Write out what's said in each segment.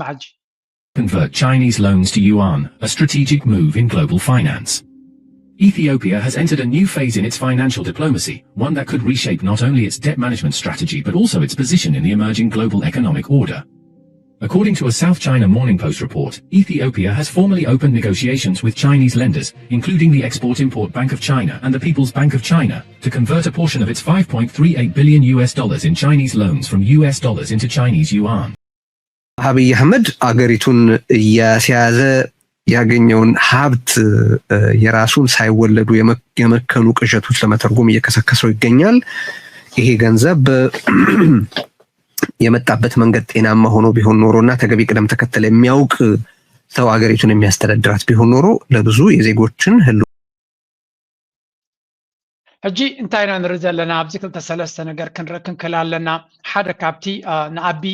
ንስማዕ ሕጂ። Convert Chinese loans to yuan, a strategic move in global finance. Ethiopia has entered a new phase in its financial diplomacy, one that could reshape not only its debt management strategy but also its position in the emerging global economic order. According to a South China Morning Post report, Ethiopia has formally opened negotiations with Chinese lenders, including the Export Import Bank of China and the People's Bank of China, to convert a portion of its five point three eight billion U S dollars in Chinese loans from U S dollars into Chinese yuan. አብይ አህመድ አገሪቱን እያስያዘ ያገኘውን ሀብት የራሱን ሳይወለዱ የመከኑ ቅዠቶች ለመተርጎም እየከሰከሰው ይገኛል። ይሄ ገንዘብ የመጣበት መንገድ ጤናማ ሆኖ ቢሆን ኖሮ እና ተገቢ ቅደም ተከተል የሚያውቅ ሰው አገሪቱን የሚያስተዳድራት ቢሆን ኖሮ ለብዙ የዜጎችን ህልው ሕጂ እንታይ ኢና ንርኢ ዘለና? ኣብዚ ክልተ ሰለስተ ነገር ክንርኢ ክንክእል ኣለና። ሓደ ካብቲ ንኣቢ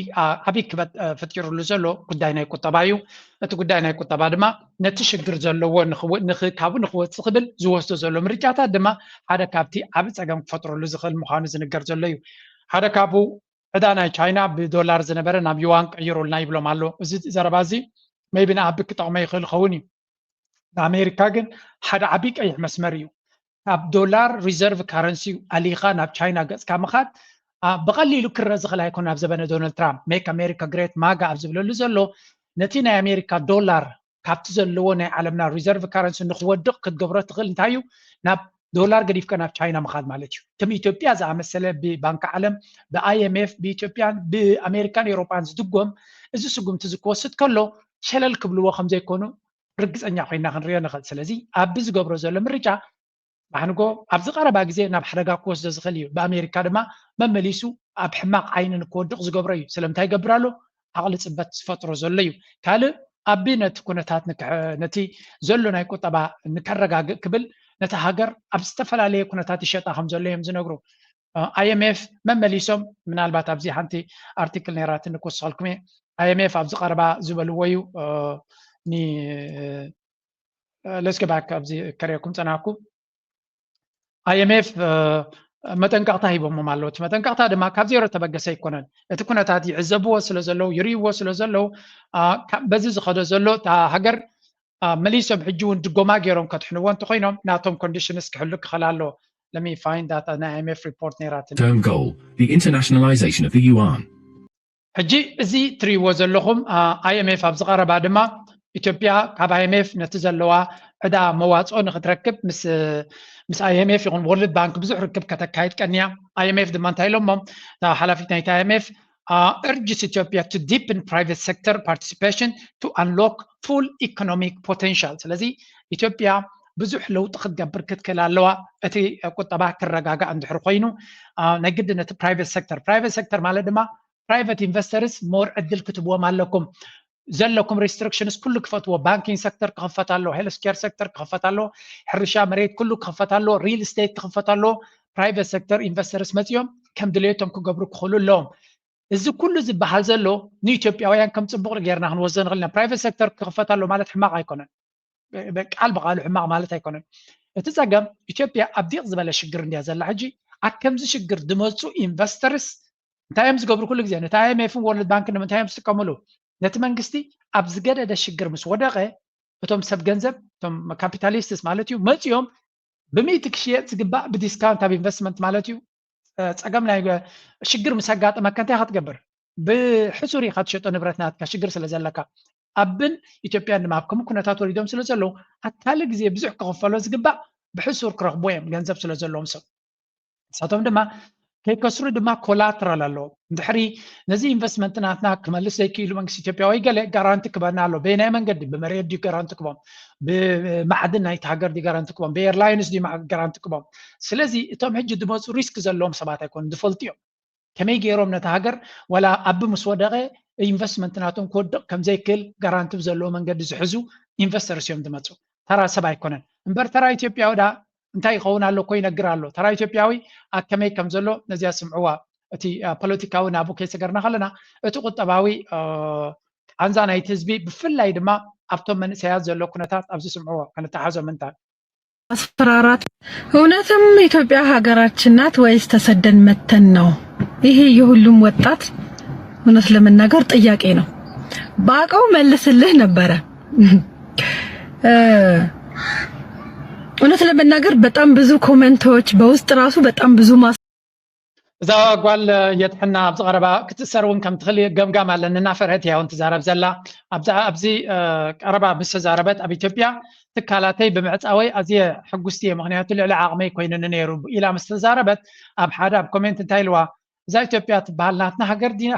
ኣቢ ክበት ፍጢሩሉ ዘሎ ጉዳይ ናይ ቁጠባ እዩ። እቲ ጉዳይ ናይ ቁጠባ ድማ ነቲ ሽግር ዘለዎ ካብኡ ንክወፅእ ክብል ዝወስዶ ዘሎ ምርጫታት ድማ ሓደ ካብቲ ዓቢ ፀገም ክፈጥረሉ ዝኽእል ምዃኑ ዝንገር ዘሎ እዩ። ሓደ ካብኡ ዕዳ ናይ ቻይና ብዶላር ዝነበረ ናብ ዩዋን ቀይሩልና ይብሎም ኣሎ። እዚ ዘረባ እዚ maybe ንኣቢ ክጠቕሞ ይኽእል ይኸውን እዩ። ንኣሜሪካ ግን ሓደ ዓቢ ቀይሕ መስመር እዩ። ካብ ዶላር reserve currency ኣሊኻ ናብ ቻይና ገጽካ ምኻድ ብቐሊሉ ክረአ ዝኽእል ኣይኮነ። ኣብ ዘበነ ዶናልድ ትራምፕ make America great MAGA ኣብ ዝብለሉ ዘሎ ነቲ ናይ ኣሜሪካ ዶላር ካብቲ ዘለዎ ናይ ዓለምና reserve currency ንክወድቕ ክትገብሮ ትኽእል እንታይ እዩ? ናብ ዶላር ገዲፍካ ናብ ቻይና ምኻድ ማለት እዩ። ከም ኢትዮጵያ ዝኣመሰለ ብባንኪ ዓለም፣ ብ I M F፣ ብኢትዮጵያን ብኣሜሪካን ኤውሮጳን ዝድጎም እዚ ስጉምቲ እዚ ክወስድ ከሎ ሸለል ክብልዎ ከም ዘይኮኑ ርግጸኛ ኮይና ክንሪኦ ንኽእል። ስለዚ ኣቢ ዝገብሮ ዘሎ ምርጫ ማሕንጎ ኣብዚ ቀረባ ግዜ ናብ ሓደጋ ክወስዶ ዝኽእል እዩ። ብኣሜሪካ ድማ መመሊሱ ኣብ ሕማቕ ዓይኒ ንክወድቕ ዝገብሮ እዩ። ስለምንታይ ይገብር ኣሎ? ዓቕሊ ጽበት ዝፈጥሮ ዘሎ እዩ። ካልእ ኣቢ ነቲ ኩነታት ነቲ ዘሎ ናይ ቁጠባ ንከረጋግእ ክብል ነቲ ሃገር ኣብ ዝተፈላለየ ኩነታት ይሸጣ ከም ዘሎ እዮም ዝነግሩ። I M F መመሊሶም ምናልባት ኣብዚ ሓንቲ ኣርቲክል ነይራትኒ ክወስኸልኩም እየ። I M F ኣብዚ ቀረባ ዝበልዎ እዩ። Let's go back ኣብዚ ከርእየኩም ጸናኩ። I M F መጠንቀቕታ ሂቦሞም ኣለዉ። እቲ መጠንቀቕታ ድማ ካብ ዜሮ ተበገሰ ኣይኮነን። እቲ ኩነታት ይዕዘብዎ ስለ ዘለዉ ይርእይዎ ስለ ዘለዉ በዚ ዝኸዶ ዘሎ እታ ሃገር መሊሶም ሕጂ እውን ድጎማ ገይሮም ከድሕንዎ እንተኮይኖም ናቶም conditions ክሕሉ ክኽእል ኣለዎ። Let me find that ናይ I M F report ነይራትኒ። Term goal, the internationalization of the yuan. ሕጂ እዚ ትርእይዎ ዘለኹም I M F ኣብ ዝቐረባ ድማ ኢትዮጵያ ካብ I M F ነቲ ዘለዋ ዕዳ መዋፅኦ ንክትረክብ ምስ ምስ I M F ይኹን World Bank ብዙሕ ርክብ ከተካይድ ቀንያ። I M F ድማ እንታይ ኢሎሞ? ሓላፊት ናይቲ I M F urges Ethiopia to deepen private sector participation to unlock full economic potential። ስለዚ ኢትዮጵያ ብዙሕ ለውጢ ክትገብር ክትክእል ኣለዋ። እቲ ቁጠባ ክረጋጋእ እንድሕር ኮይኑ ናይ ግድን እቲ private sector private sector ማለት ድማ private investors more ዕድል ክትብዎም ኣለኩም። ዘለኩም restrictions ኩሉ ክፈትዎ። Banking sector ክኽፈት ኣለዎ፣ health care sector ክኽፈት ኣለዎ፣ ሕርሻ መሬት ኩሉ ክኽፈት ኣለዎ፣ real estate ክኽፈት ኣለዎ። Private sector investors መፂኦም ከም ድሌቶም ክገብሩ ክኽእሉ ኣለዎም። እዚ ኩሉ ዝበሃል ዘሎ ንኢትዮጵያውያን ከም ፅቡቕ ጌርና ክንወስዶ ንኽእል ኢና። Private sector ክኽፈት ኣሎ ማለት ሕማቕ ኣይኮነን። ቃል ብቃሉ ሕማቕ ማለት ኣይኮነን። እቲ ፀገም ኢትዮጵያ ኣብ ዲቕ ዝበለ ሽግር እንድያ ዘላ ሕጂ። ኣብ ከምዚ ሽግር ዝመፁ investors እንታይ እዮም ዝገብሩ? ኩሉ ግዜ ነቲ I M F ን World Bank ንምንታይ እዮም ዝጥቀምሉ? ነቲ መንግስቲ ኣብ ዝገደደ ሽግር ምስ ወደቐ እቶም ሰብ ገንዘብ እቶም capitalists ማለት እዩ መፂኦም ብሚእቲ ክሽየጥ ዝግባእ ብ discount ኣብ investment ማለት እዩ። ፀገም ናይ ሽግር ምስ ኣጋጠመካ እንታይ ክትገብር? ብሕሱር ኢኻ ትሸጦ ንብረት ናትካ ሽግር ስለ ዘለካ። ኣብን ኢትዮጵያን ድማ ኣብ ከምኡ ኩነታት ወሪዶም ስለ ዘለዉ ኣብ ካልእ ግዜ ብዙሕ ክኽፈሎ ዝግባእ ብሕሱር ክረኽቡ እዮም ገንዘብ ስለ ዘለዎም ሰብ። ንሳቶም ድማ ከይከስሩ ድማ collateral ኣለዎም። እንድሕሪ ነዚ investment ናትና ክመልስ ዘይክኢሉ መንግስቲ ኢትዮጵያ ወይ ገለ ጋራንቲ ክበና ኣሎ። በየናይ መንገዲ? ብመሬት ድዩ ጋራንቲ ክቦም? ብማዕድን ናይቲ ሃገር ድዩ ጋራንቲ ክቦም? ብኤርላይንስ ድዩ ጋራንቲ ክቦም? ስለዚ እቶም ሕጂ ዝመፁ risk ዘለዎም ሰባት ኣይኮኑን፣ ዝፈልጡ እዮም። ከመይ ገይሮም ነቲ ሃገር ዋላ ኣቢ ምስ ወደቐ investment ናቶም ክወድቕ ከም ዘይክእል ጋራንቲ ብዘለዎ መንገዲ ዝሕዙ investors እዮም ዝመፁ። ተራ ሰብ ኣይኮነን። እምበር ተራ ኢትዮጵያዊ ዳ እንታይ ይኸውን ኣሎ እኮ ይነግር ኣሎ። ተራ ኢትዮጵያዊ ኣከመይ ከም ዘሎ ነዚኣ ስምዕዋ። እቲ ፖለቲካዊ ናብኡ ከይሰገርና ከለና እቲ ቁጠባዊ ቃንዛ ናይቲ ህዝቢ ብፍላይ ድማ ኣብቶም መንእሰያት ዘሎ ኩነታት ኣብዚ ስምዕዎ ከነተሓዞ ምንታን። ማስፈራራት። እውነትም ኢትዮጵያ ሀገራችን ናት ወይስ ተሰደን መተን ነው? ይሄ የሁሉም ወጣት እውነት ለመናገር ጥያቄ ነው። ባቀው መልስልህ ነበረ። እውነት ለመናገር በጣም ብዙ ኮመንቶች በውስጥ ራሱ በጣም ብዙ ማስ እዛ ጓል የትሕና ኣብዚ ቀረባ ክትእሰር እውን ከም ትኽእል ገምጋም ኣለኒ። እናፈርሀት እያ እውን ትዛረብ ዘላ። ኣብዚ ቀረባ ምስ ተዛረበት ኣብ ኢትዮጵያ ትካላተይ ብምዕፃወይ ኣዝየ ሕጉስቲ እየ፣ ምክንያቱ ልዕሊ ዓቕመይ ኮይኑኒ ነይሩ ኢላ ምስ ተዛረበት ኣብ ሓደ ኣብ ኮሜንት እንታይ ኢልዋ፣ እዛ ኢትዮጵያ ትበሃል ናትና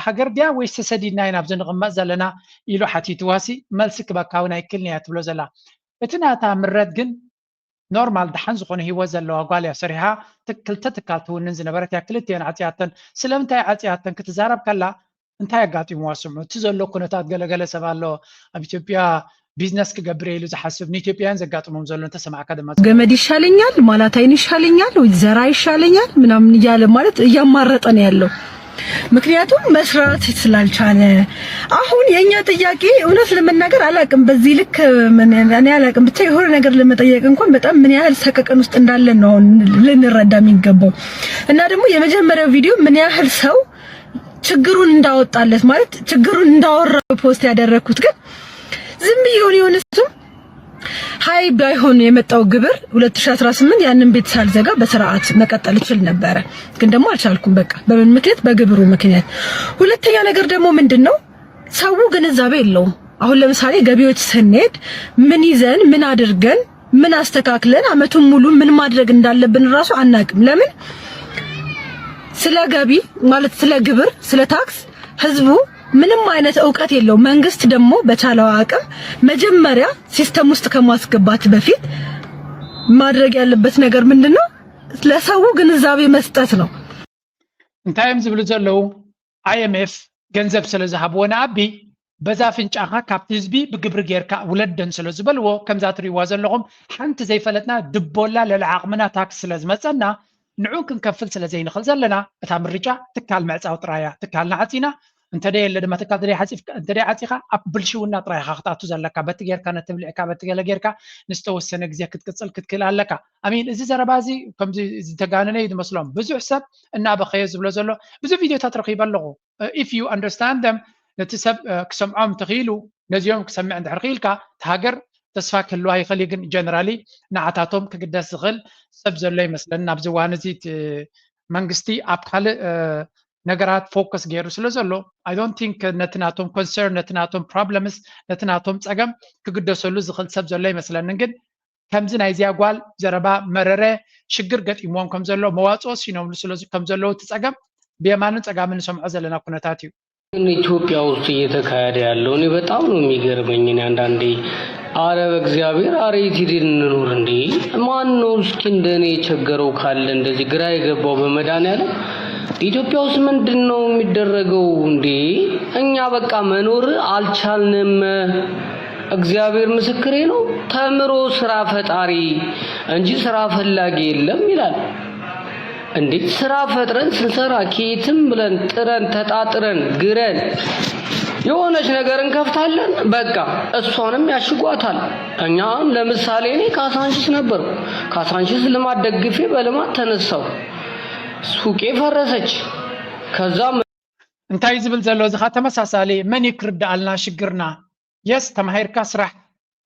ሃገር ድያ ወይስ ተሰዲድና ኢና ኣብዚ ንቕመጥ ዘለና ኢሉ ሓቲትዋሲ መልሲ ክበካ እውን ኣይክልንያ ትብሎ ዘላ። እቲ ናታ ምረት ግን ኖርማል ደሓን ዝኾነ ሂወት ዘለዋ ጓል እያ ሰሪሓ። ክልተ ትካል ትውንን ዝነበረት እያ። ክልቲኤን ዓፅያተን። ስለምንታይ ዓፅያተን ክትዛረብ ከላ እንታይ ኣጋጢምዋ ስምዑ። እቲ ዘሎ ኩነታት ገለገለ ሰብ ኣሎ ኣብ ኢትዮጵያ ቢዝነስ ክገብር ኢሉ ዝሓስብ ንኢትዮጵያውያን ዘጋጥሞም ዘሎ እንተሰማዕካ ድማ ገመድ ይሻለኛል፣ ማላታይን ይሻለኛል ወይ ዘራ ይሻለኛል ምናምን እያለ ማለት እያማረጠ ነው ያለው። ምክንያቱም መስራት ስላልቻለ። አሁን የኛ ጥያቄ እውነት ለመናገር አላቅም፣ በዚህ ልክ እኔ አላቅም፣ ብቻ የሆነ ነገር ለመጠየቅ እንኳን በጣም ምን ያህል ሰቀቀን ውስጥ እንዳለን ነው አሁን ልንረዳ የሚገባው። እና ደግሞ የመጀመሪያው ቪዲዮ ምን ያህል ሰው ችግሩን እንዳወጣለት ማለት ችግሩን እንዳወራ ፖስት ያደረግኩት ግን ዝም ብዬ የሆነ የሆነ ስም ሀይ ባይሆን የመጣው ግብር ሁለት ሺህ አስራ ስምንት ያንን ቤት ሳልዘጋ በስርዓት መቀጠል እችል ነበረ። ግን ደግሞ አልቻልኩም። በቃ በምን ምክንያት? በግብሩ ምክንያት። ሁለተኛ ነገር ደግሞ ምንድን ነው ሰው ግንዛቤ የለውም። አሁን ለምሳሌ ገቢዎች ስንሄድ ምን ይዘን ምን አድርገን ምን አስተካክለን አመቱን ሙሉ ምን ማድረግ እንዳለብን ራሱ አናቅም። ለምን? ስለ ገቢ ማለት ስለ ግብር ስለ ታክስ ህዝቡ ምንም አይነት እውቀት የለው። መንግስት ደግሞ በቻለው አቅም መጀመሪያ ሲስተም ውስጥ ከማስገባት በፊት ማድረግ ያለበት ነገር ምንድን ነው? ለሰው ግንዛቤ መስጠት ነው። እንታይ እዮም ዝብሉ ዘለዉ? ኣይኤምኤፍ ገንዘብ ስለ ዝሃብዎ ንኣቢ በዛ ፍንጫኻ ካብቲ ህዝቢ ብግብሪ ጌርካ ውለደን ስለ ዝበልዎ ከምዛ ትሪእዋ ዘለኹም ሓንቲ ዘይፈለጥና ድቦላ ልዕሊ ዓቕምና ታክስ ስለ ዝመፀና ንዑ ክንከፍል ስለ ዘይንኽእል ዘለና እታ ምርጫ ትካል ምዕፃው ጥራያ ትካልና ዓፂና እንተደ የለ ድማ ትካል እንተደ ዓፂኻ ኣብ ብልሽውና ጥራይኻ ክትኣቱ ዘለካ በቲ ጌርካ ነቲ ብልዕካ በቲ ገለ ጌርካ ንዝተወሰነ ግዜ ክትቅፅል ክትክእል ኣለካ ኣሚን እዚ ዘረባ እዚ ከምዚ ዝተጋነነ እዩ ዝመስሎም ብዙሕ ሰብ እናበኸየ ዝብሎ ዘሎ ብዙ ቪድዮታት ረኺበ ኣለኹ if you understand them ነቲ ሰብ ክሰምዖም እንተኽኢሉ ነዚኦም ክሰምዕ እንድሕር ክኢልካ እቲ ሃገር ተስፋ ክህልዋ ይኽእል እዩ ግን ጀነራሊ ንዓታቶም ክግደስ ዝኽእል ሰብ ዘሎ ይመስለኒ ኣብዚ እዋን እዚ መንግስቲ ኣብ ካልእ ነገራት ፎከስ ገይሩ ስለ ዘሎ I don't think ነቲ ናቶም ኮንሰርን ነቲ ናቶም ፕሮብለምስ ነቲ ናቶም ፀገም ክግደሰሉ ዝኽእል ሰብ ዘሎ ይመስለኒ ግን ከምዚ ናይዚያ ጓል ዘረባ መረረ ሽግር ገጢምዎም ከም ዘሎ መዋፅኦ ሲኖምሉ ስለ ከም ዘለዉ እቲ ፀገም ብየማንን ፀጋምን ንሰምዖ ዘለና ኩነታት እዩ ኢትዮጵያ ውስጥ እየተካሄደ ያለው እኔ በጣም ነው የሚገርመኝ። እኔ አንዳንዴ አረ በእግዚአብሔር አረ የት ሄደን እንኑር እንዴ? ማን ነው እስኪ እንደኔ የቸገረው ካለ እንደዚህ ግራ የገባው በመድኃኒዓለም ኢትዮጵያ ውስጥ ምንድን ነው የሚደረገው እንዴ? እኛ በቃ መኖር አልቻልንም። እግዚአብሔር ምስክሬ ነው። ተምሮ ስራ ፈጣሪ እንጂ ስራ ፈላጊ የለም ይላል። እንዴት ስራ ፈጥረን ስንሰራ ከየትም ብለን ጥረን ተጣጥረን ግረን የሆነች ነገር እንከፍታለን። በቃ እሷንም ያሽጓታል። እኛ አሁን ለምሳሌ እኔ ካሳንቺስ ነበርኩ። ካሳንቺስ ልማት ደግፌ በልማት ተነሳው። ሱቄ ፈረሰች። ከዛ እንታይ ዝብል ዘሎ እዚ ካ ተመሳሳሊ መን እዩ ክርዳኣልና ሽግርና የስ ተማሂርካ ስራሕ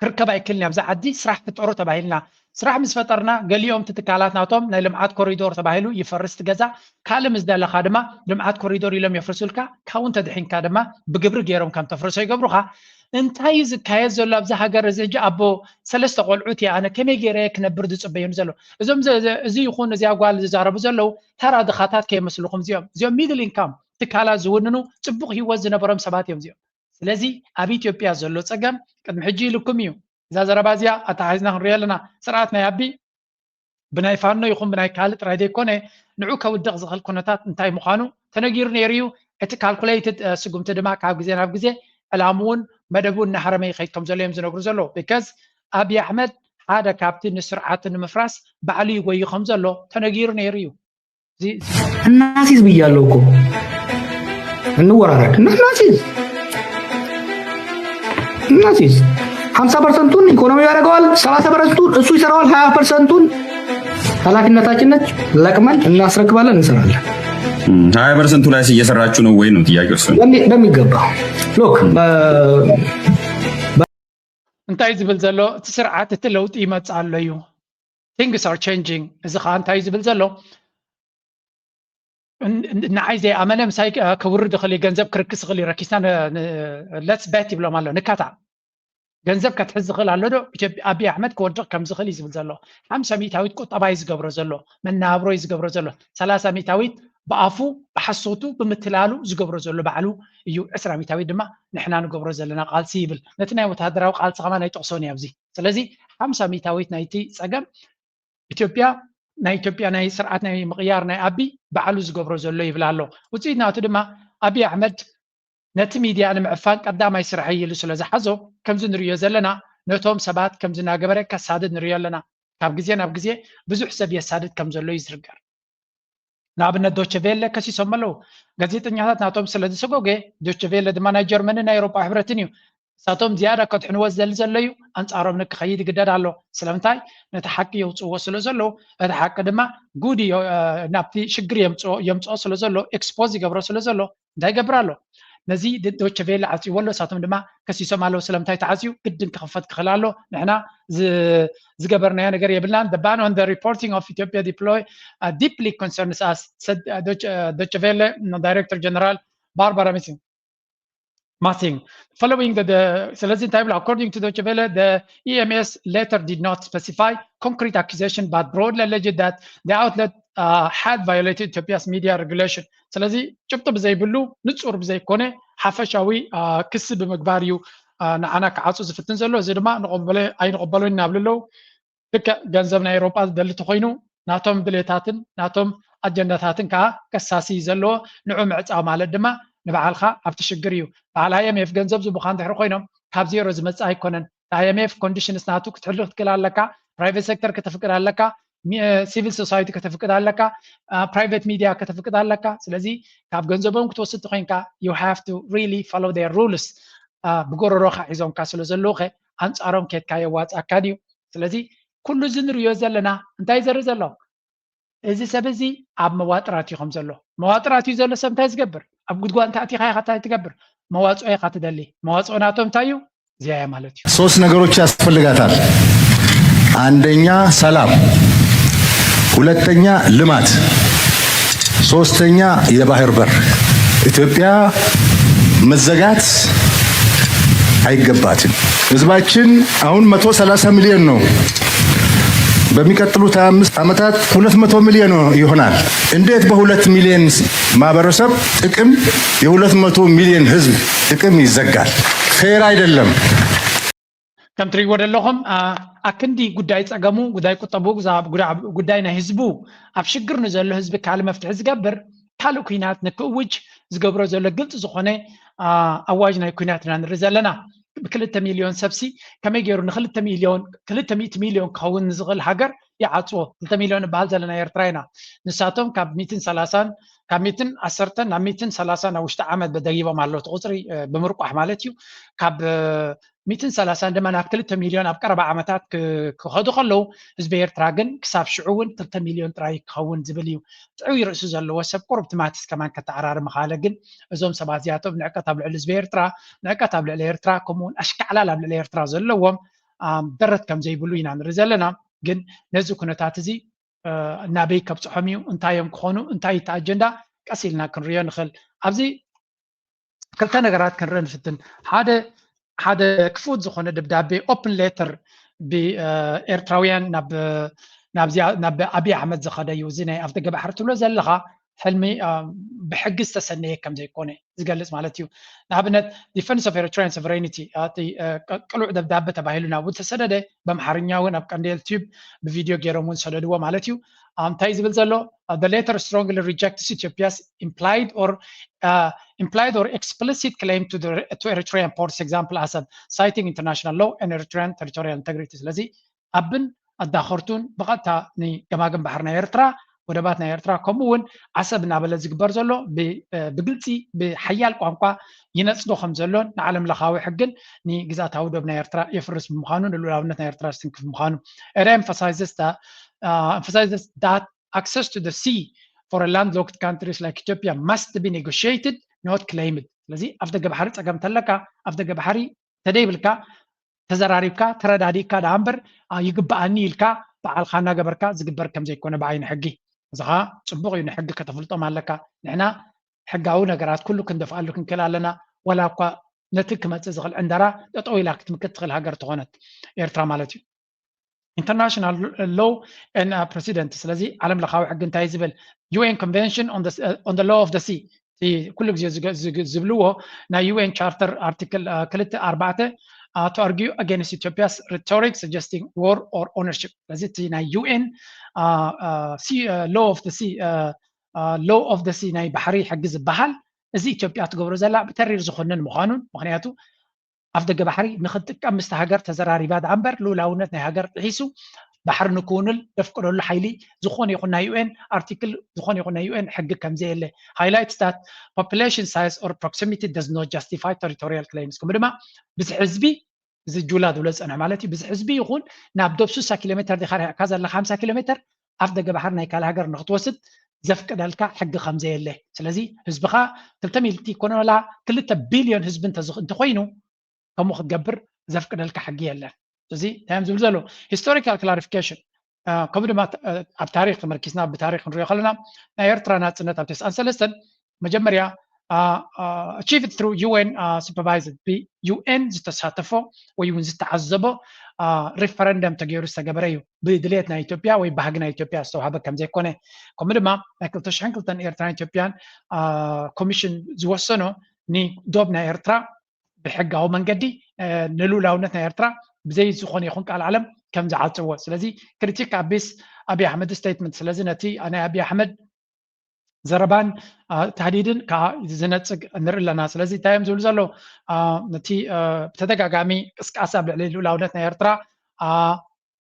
ክርከብ ኣይክልን ኣብዚ ዓዲ ስራሕ ፍጠሩ ተባሂልና ስራሕ ምስ ፈጠርና ገሊኦም ትትካላት ናቶም ናይ ልምዓት ኮሪዶር ተባሂሉ ይፈርስ ትገዛ ካልእ ምስ ደለካ ድማ ልምዓት ኮሪዶር ኢሎም የፍርሱልካ ካብኡ እንተድሒንካ ድማ ብግብሪ ገይሮም ከም ተፍርሶ ይገብሩካ እንታይ እዩ ዝካየድ ዘሎ ኣብዚ ሃገር እዚ ሕጂ ኣቦ ሰለስተ ቆልዑት እየ ኣነ ከመይ ገይረ ክነብር ዝፅበዩኒ ዘሎ እዞም እዚ ይኹን እዚኣ ጓል ዝዛረቡ ዘለዉ ተራ ድኻታት ከየመስልኹም እዚኦም እዚኦም ሚድል ኢንካም ትካላት ዝውንኑ ፅቡቕ ህይወት ዝነበሮም ሰባት እዮም እዚኦም ስለዚ ኣብ ኢትዮጵያ ዘሎ ፀገም ቅድሚ ሕጂ ኢልኩም እዩ እዛ ዘረባ እዚኣ ኣተሓሒዝና ክንሪኦ ኣለና ስርዓት ናይ ኣቢ ብናይ ፋኖ ይኹን ብናይ ካልእ ጥራይ ዘይኮነ ንዑ ከውድቕ ዝኽእል ኩነታት እንታይ ምዃኑ ተነጊሩ ነይሩ እዩ እቲ ካልኩሌትድ ስጉምቲ ድማ ካብ ግዜ ናብ ግዜ ዕላምኡን መደቡ እናሃረመ ይኸይድ ከም ዘሎ እዮም ዝነግሩ ዘለዉ because ኣብይ ኣሕመድ ሓደ ካብቲ ንስርዓቱ ንምፍራስ ባዕሉ ይጎዩ ከም ዘሎ ተነጊሩ ነይሩ እዩ እናሲዝ ብያለሁ እኮ እንወራረድ እና እናሲዝ እናሲዝ ሀምሳ ፐርሰንቱን ኢኮኖሚ ያደርገዋል። ሰላሳ ፐርሰንቱን እሱ ይሰራዋል። ሀያ ፐርሰንቱን ኃላፊነታችን ነች። ለቅመን እናስረክባለን፣ እንሰራለን። ሀያ ፐርሰንቱ ላይ እየሰራችሁ ነው ወይ ነው ጥያቄው። እሱ በሚ- በሚገባ ሎክ እንታይ ዝብል ዘሎ? እቲ ስርዓት እቲ ለውጢ ይመፅእ ኣሎ እዩ። Things are changing። እዚ ከዓ እንታይ ዝብል ዘሎ? ንዓይ ዘይኣመነ ምሳይ ክውርድ ይኽእል፣ ገንዘብ ክርክስ ይኽእል፣ ረኪስና let's bet ይብሎም ኣሎ። ንካታ ገንዘብ ከትሕዝ ዝኽእል ኣሎ ዶ? ኢትዮጵያ ኣብይ ኣሕመድ ክወድቕ ከም ዝኽእል እዩ ዝብል ዘሎ። ሓምሳ ሚእታዊት ቁጠባ እዩ ዝገብሮ ዘሎ፣ መናብሮ እዩ ዝገብሮ ዘሎ። ሰላሳ ሚእታዊት ብኣፉ ብሓሶቱ ብምትላሉ ዝገብሮ ዘሎ ባዕሉ እዩ። ዕስራ ሚእታዊት ድማ ንሕና ንገብሮ ዘለና ቃልሲ ይብል። ነቲ ናይ ወታደራዊ ቃልሲ ከማን ኣይጠቕሶን እዩ ኣብዚ። ስለዚ ሓምሳ ሚእታዊት ናይቲ ጸገም ኢትዮጵያ ናይ ኢትዮጵያ ናይ ስርዓት ናይ ምቕያር ናይ ኣቢ ባዕሉ ዝገብሮ ዘሎ ይብል ኣሎ። ውፅኢት ናቱ ድማ ኣቢ ኣሕመድ ነቲ ሚድያ ንምዕፋን ቀዳማይ ስርሐይ ኢሉ ስለ ዝሓዞ ከምዚ ንሪኦ ዘለና ነቶም ሰባት ከምዚ እናገበረ ከሳድድ ንሪኦ ኣለና። ካብ ግዜ ናብ ግዜ ብዙሕ ሰብ የሳድድ ከም ዘሎ እዩ ዝርገር። ንኣብነት ዶቸቬለ ከሲሶም ኣለዉ። ጋዜጠኛታት ናቶም ስለ ዝሰጎገ ዶቸቬለ ድማ ናይ ጀርመንን ናይ ኤውሮጳ ሕብረትን እዩ። ንሳቶም ዝያዳ ከድሕንዎ ዝደሊ ዘሎ እዩ። ኣንጻሮም ንክኸይድ ይግደድ ኣሎ። ስለምንታይ? ነቲ ሓቂ የውፅዎ ስለ ዘለዉ፣ እቲ ሓቂ ድማ ጉድ እዮ- ናብቲ ሽግር የምፅኦ ስለ ዘሎ፣ ኤክስፖዝ ይገብሮ ስለ ዘሎ እንታይ ይገብር ኣሎ? ነዚ ዶቸቬለ ዓፅይዎ ኣሎ። ንሳቶም ድማ ከሲሶም ኣለዉ። ስለምንታይ ተዓፅዩ? ግድን ክኽፈት ክኽእል ኣሎ። ንሕና ዝገበርናዮ ነገር የብልናን። The ban on the reporting of Ethiopia deploy deeply concerns us, said Dochevele Director General Barbara Missing. Massing. Following the, the ስለዚ እንታይ ይብሉ? According to Dochevele, the E M S letter did not specify concrete accusation but broadly alleged that the outlet uh, had violated Ethiopia's media regulation. ስለዚ ጭብጢ ብዘይብሉ ንጹር ብዘይኮነ ሓፈሻዊ ክሲ ብምግባር እዩ ንዓና ክዓጹ ዝፍትን ዘሎ። እዚ ድማ ንቐበሎ ኣይንቐበሎን ኢና ብሉ ኣለዉ። ልክዕ ገንዘብ ናይ ኤውሮጳ ዝደሊ ተኾይኑ ናቶም ድሌታትን ናቶም ኣጀንዳታትን ከዓ ከሳሲ እዩ ዘለዎ። ንዑ ምዕፃው ማለት ድማ ንባዕልካ ኣብቲ ሽግር እዩ። በዓል I M F ገንዘብ ዝቡካ እንድሕሪ ኮይኖም ካብ ዜሮ ዝመፅእ ኣይኮነን። I M F ኮንዲሽንስ ናቱ ክትሕሉ ክትክእል ኣለካ። ፕራይቬት ሴክተር ከተፍቅድ ኣለካ። ሲቪል ሶሳይቲ ከተፍቅድ ኣለካ። ፕራይቬት ሚድያ ከተፍቅድ ኣለካ። ስለዚ ካብ ገንዘቦም ክትወስድ ተኮይንካ you have to really follow their rules። ብጎረሮካ ሒዞምካ ስለ ዘለዉ ከ ኣንፃሮም ኬድካ የዋፅኣካ ድዩ? ስለዚ ኩሉ እዚ ንሪኦ ዘለና እንታይ ዘርኢ ዘሎ? እዚ ሰብ እዚ ኣብ መዋጥራት እዩ ከም ዘሎ። መዋጥራት እዩ ዘሎ ሰብ እንታይ ዝገብር? ኣብ ጉድጓድ እንታይ ኣቲኻ ኢኻ እንታይ ትገብር? መዋፅኦ ኢኻ ትደሊ። መዋፅኦ ናቶም እንታይ እዩ? እዚኣ እያ ማለት እዩ። ሶስት ነገሮች ያስፈልጋታል። አንደኛ ሰላም፣ ሁለተኛ ልማት፣ ሶስተኛ የባህር በር። ኢትዮጵያ መዘጋት አይገባትም። ህዝባችን አሁን መቶ ሰላሳ ሚሊዮን ነው። በሚቀጥሉት አምስት ዓመታት ሁለት መቶ ሚሊዮን ይሆናል። እንዴት በሁለት ሚሊዮን ማህበረሰብ ጥቅም የሁለት መቶ ሚሊዮን ህዝብ ጥቅም ይዘጋል? ፌር አይደለም። ከም ትሪእዎ ዘለኹም ኣክንዲ ጉዳይ ጸገሙ ጉዳይ ቁጠቡ ጉዳይ ናይ ህዝቡ ኣብ ሽግር ንዘሎ ህዝቢ ካልእ መፍትሒ ዝገብር ካልእ ኩናት ንክእውጅ ዝገብሮ ዘሎ ግልፂ ዝኾነ ኣዋጅ ናይ ኩናት ኢና ንርኢ ዘለና። ብክልተ ሚልዮን ሰብሲ ከመይ ገይሩ ንክልተ ሚልዮን ክልተ ሚእቲ ሚልዮን ክኸውን ንዝኽእል ሃገር ይዓፅዎ። ክልተ ሚልዮን ንበሃል ዘለና ኤርትራ ኢና። ንሳቶም ካብ ሚእትን ሰላሳን ካብ ሚእትን ዓሰርተን ናብ ሚእትን ሰላሳን ኣብ ውሽጢ ዓመት በደጊቦም ኣለዉ። እቲ ቁፅሪ ብምርቋሕ ማለት እዩ። ካብ ሚእትን ሰላሳን ድማ ናብ ክልተ ሚልዮን ኣብ ቀረባ ዓመታት ክኸዱ ከለዉ ህዝቢ ኤርትራ ግን ክሳብ ሽዑ እውን ክልተ ሚልዮን ጥራይ ክኸውን ዝብል እዩ። ጥዑይ ርእሲ ዘለዎ ሰብ ቁሩብ ትማትስ ከማን ከተዓራሪ ምኻለ ግን እዞም ሰባት እዚኣቶም ንዕቀት ኣብ ልዕሊ ህዝቢ ኤርትራ ንዕቀት ኣብ ልዕሊ ኤርትራ ከምኡውን ኣሽካዕላል ኣብ ልዕሊ ኤርትራ ዘለዎም ደረት ከም ዘይብሉ ኢና ንርኢ ዘለና። ግን ነዚ ኩነታት እዚ ናበይ ከብፅሖም እዩ እንታይ እዮም ክኾኑ እንታይ እቲ ኣጀንዳ ቀስ ኢልና ክንሪኦ ንኽእል። ኣብዚ ክልተ ነገራት ክንርኢ ንፍትን። ሓደ ሓደ ክፉት ዝኾነ ደብዳቤ ኦፕን ሌተር ብኤርትራውያን ናብ ኣብይ ኣሕመድ ዝኸደ እዩ። እዚ ናይ ኣፍ ደገ ባሕሪ ትብሎ ዘለኻ ሕልሚ ብሕጊ ዝተሰነየ ከም ዘይኮነ ዝገልጽ ማለት እዩ። ንኣብነት Defense of Eritrean Sovereignty ቅሉዕ ደብዳቤ ተባሂሉ ናብኡ ተሰደደ። በምሓርኛ እውን ኣብ ቀንዴል ቲዩብ ብቪድዮ ገይሮም እውን ሰደድዎ ማለት እዩ። እንታይ ዝብል ዘሎ? The letter strongly rejects Ethiopia's implied or uh, implied or explicit claim to, the, to Eritrean ports, example Assab, citing international law and Eritrean territorial integrity. ስለዚ ኣብን ኣዳኸርቱን ብቐጥታ ንገማግም ባሕሪ ናይ ኤርትራ ወደባት ናይ ኤርትራ ከምኡ እውን ዓሰብ እናበለ ዝግበር ዘሎ ብግልፂ ብሓያል ቋንቋ ይነፅዶ ከም ዘሎን ንዓለም ለኻዊ ሕግን ንግዛታዊ ዶብ ናይ ኤርትራ የፍርስ ብምዃኑ ንልኡላውነት ናይ ኤርትራ ዝትንክፍ ብምዃኑ It emphasizes that, uh, emphasizes that access to the sea for a landlocked countries like Ethiopia must be negotiated, not claimed። ስለዚ ኣፍ ደገ ባሕሪ ጸገም ተለካ፣ ኣፍ ደገ ባሕሪ ተደይብልካ፣ ተዘራሪብካ፣ ተረዳዲእካ ደኣ እምበር፣ ኣ፣ ይግብኣኒ ኢልካ በዓልካ እናገበርካ ዝግበር ከም ዘይኮነ ብዓይኒ ሕጊ። እዚ ኸኣ ጽቡቕ እዩ፣ ንሕጊ ከተፍልጦም ኣለካ። ንሕና ሕጋዊ ነገራት ኩሉ ክንደፍኣሉ ክንክእል ኣለና። ዋላ እኳ ነቲ ክመጽእ ዝኽእል ዕንደራ ጠጠው ኢላ ክትምክት ትኽእል ሃገር ተኾነት ኤርትራ ማለት እዩ። International law and, uh, precedent። ስለዚ ዓለም ለኻዊ ሕጊ እንታይ ዝብል? U N Convention on the, uh, on the Law of the Sea። እቲ ኩሉ ግዜ ዝገ- ዝግ- ዝብልዎ ናይ U N Charter Article ክልተ ኣርባዕተ to argue against Ethiopia's rhetoric suggesting war or ownership። ስለዚ እቲ ናይ U N Law of the Sea፣ Law of the Sea ናይ ባሕሪ ሕጊ ዝበሃል፣ እዚ ኢትዮጵያ ትገብሮ ዘላ ብተሪር ዝኮንን ምዃኑን፣ ምክንያቱ ኣፍ ደገ ባሕሪ ንክትጥቀም ምስቲ ሃገር ተዘራሪባ ደኣ እምበር ልኡላውነት ናይ ሃገር ጥሒሱ ባሕሪ ንክውንል ዘፍቅደሉ ሓይሊ ዝኾነ ይኹን ናይ U N ኣርቲክል፣ ዝኾነ ይኹን ናይ U N ሕጊ ከም ዘየለ highlights that population size or proximity does not justify territorial claims። ከምኡ ድማ ብዝሒ ህዝቢ፣ እዚ ጁላ ዝብሎ ዝጸንሐ ማለት እዩ፣ ብዝሒ ህዝቢ ይኹን ናብ ዶብ ስሳ ኪሎ ሜተር ዲኻ ርሒቕካ ዘለኻ ሓምሳ ኪሎ ሜተር ኣፍ ደገ ባሕሪ ናይ ካልእ ሃገር ንክትወስድ ዘፍቅደልካ ሕጊ ከም ዘየለ። ስለዚ ህዝብኻ ክልተ ሚእቲ ይኮነ ዋላ ክልተ ቢልዮን ህዝቢ እንተዝኽ- እንተኮይኑ ከምኡ ክትገብር ዘፍቅደልካ ሕጊ የለን። እዚ እንታይ እዮም ዝብል ዘለዉ? Historical clarification። ከምኡ ድማ ኣብ ታሪክ ተመርኪስና ብታሪክ ንሪኦ ከለና ናይ ኤርትራ ናፅነት ኣብ ተስዓን ሰለስተን መጀመርያ achieved through U N supervised፣ ብ U N ዝተሳተፎ ወይ እውን ዝተዓዘቦ ሪፈረንደም ተገይሩ ዝተገበረ እዩ። ብድሌት ናይ ኢትዮጵያ ወይ ባህጊ ናይ ኢትዮጵያ ዝተዋሃበ ከም ዘይኮነ፣ ከምኡ ድማ ናይ ክልተ ሽሕን ክልተን ኤርትራን ኢትዮጵያን ኮሚሽን ዝወሰኖ ንዶብ ናይ ኤርትራ ብሕጋዊ መንገዲ ንልኡላውነት ናይ ኤርትራ ብዘይ ዝኾነ ይኹን ቃል ዓለም ከም ዝዓጽዎ። ስለዚ ክሪቲክ ኣቢስ ኣብይ ኣሕመድ ስቴትመንት። ስለዚ ነቲ ናይ ኣብይ ኣሕመድ ዘረባን ታህዲድን ከዓ ዝነጽግ ንርኢ ኣለና። ስለዚ እንታይ እዮም ዝብሉ ዘለዉ? ነቲ ብተደጋጋሚ ቅስቃሴ ኣብ ልዕሊ ልኡላውነት ናይ ኤርትራ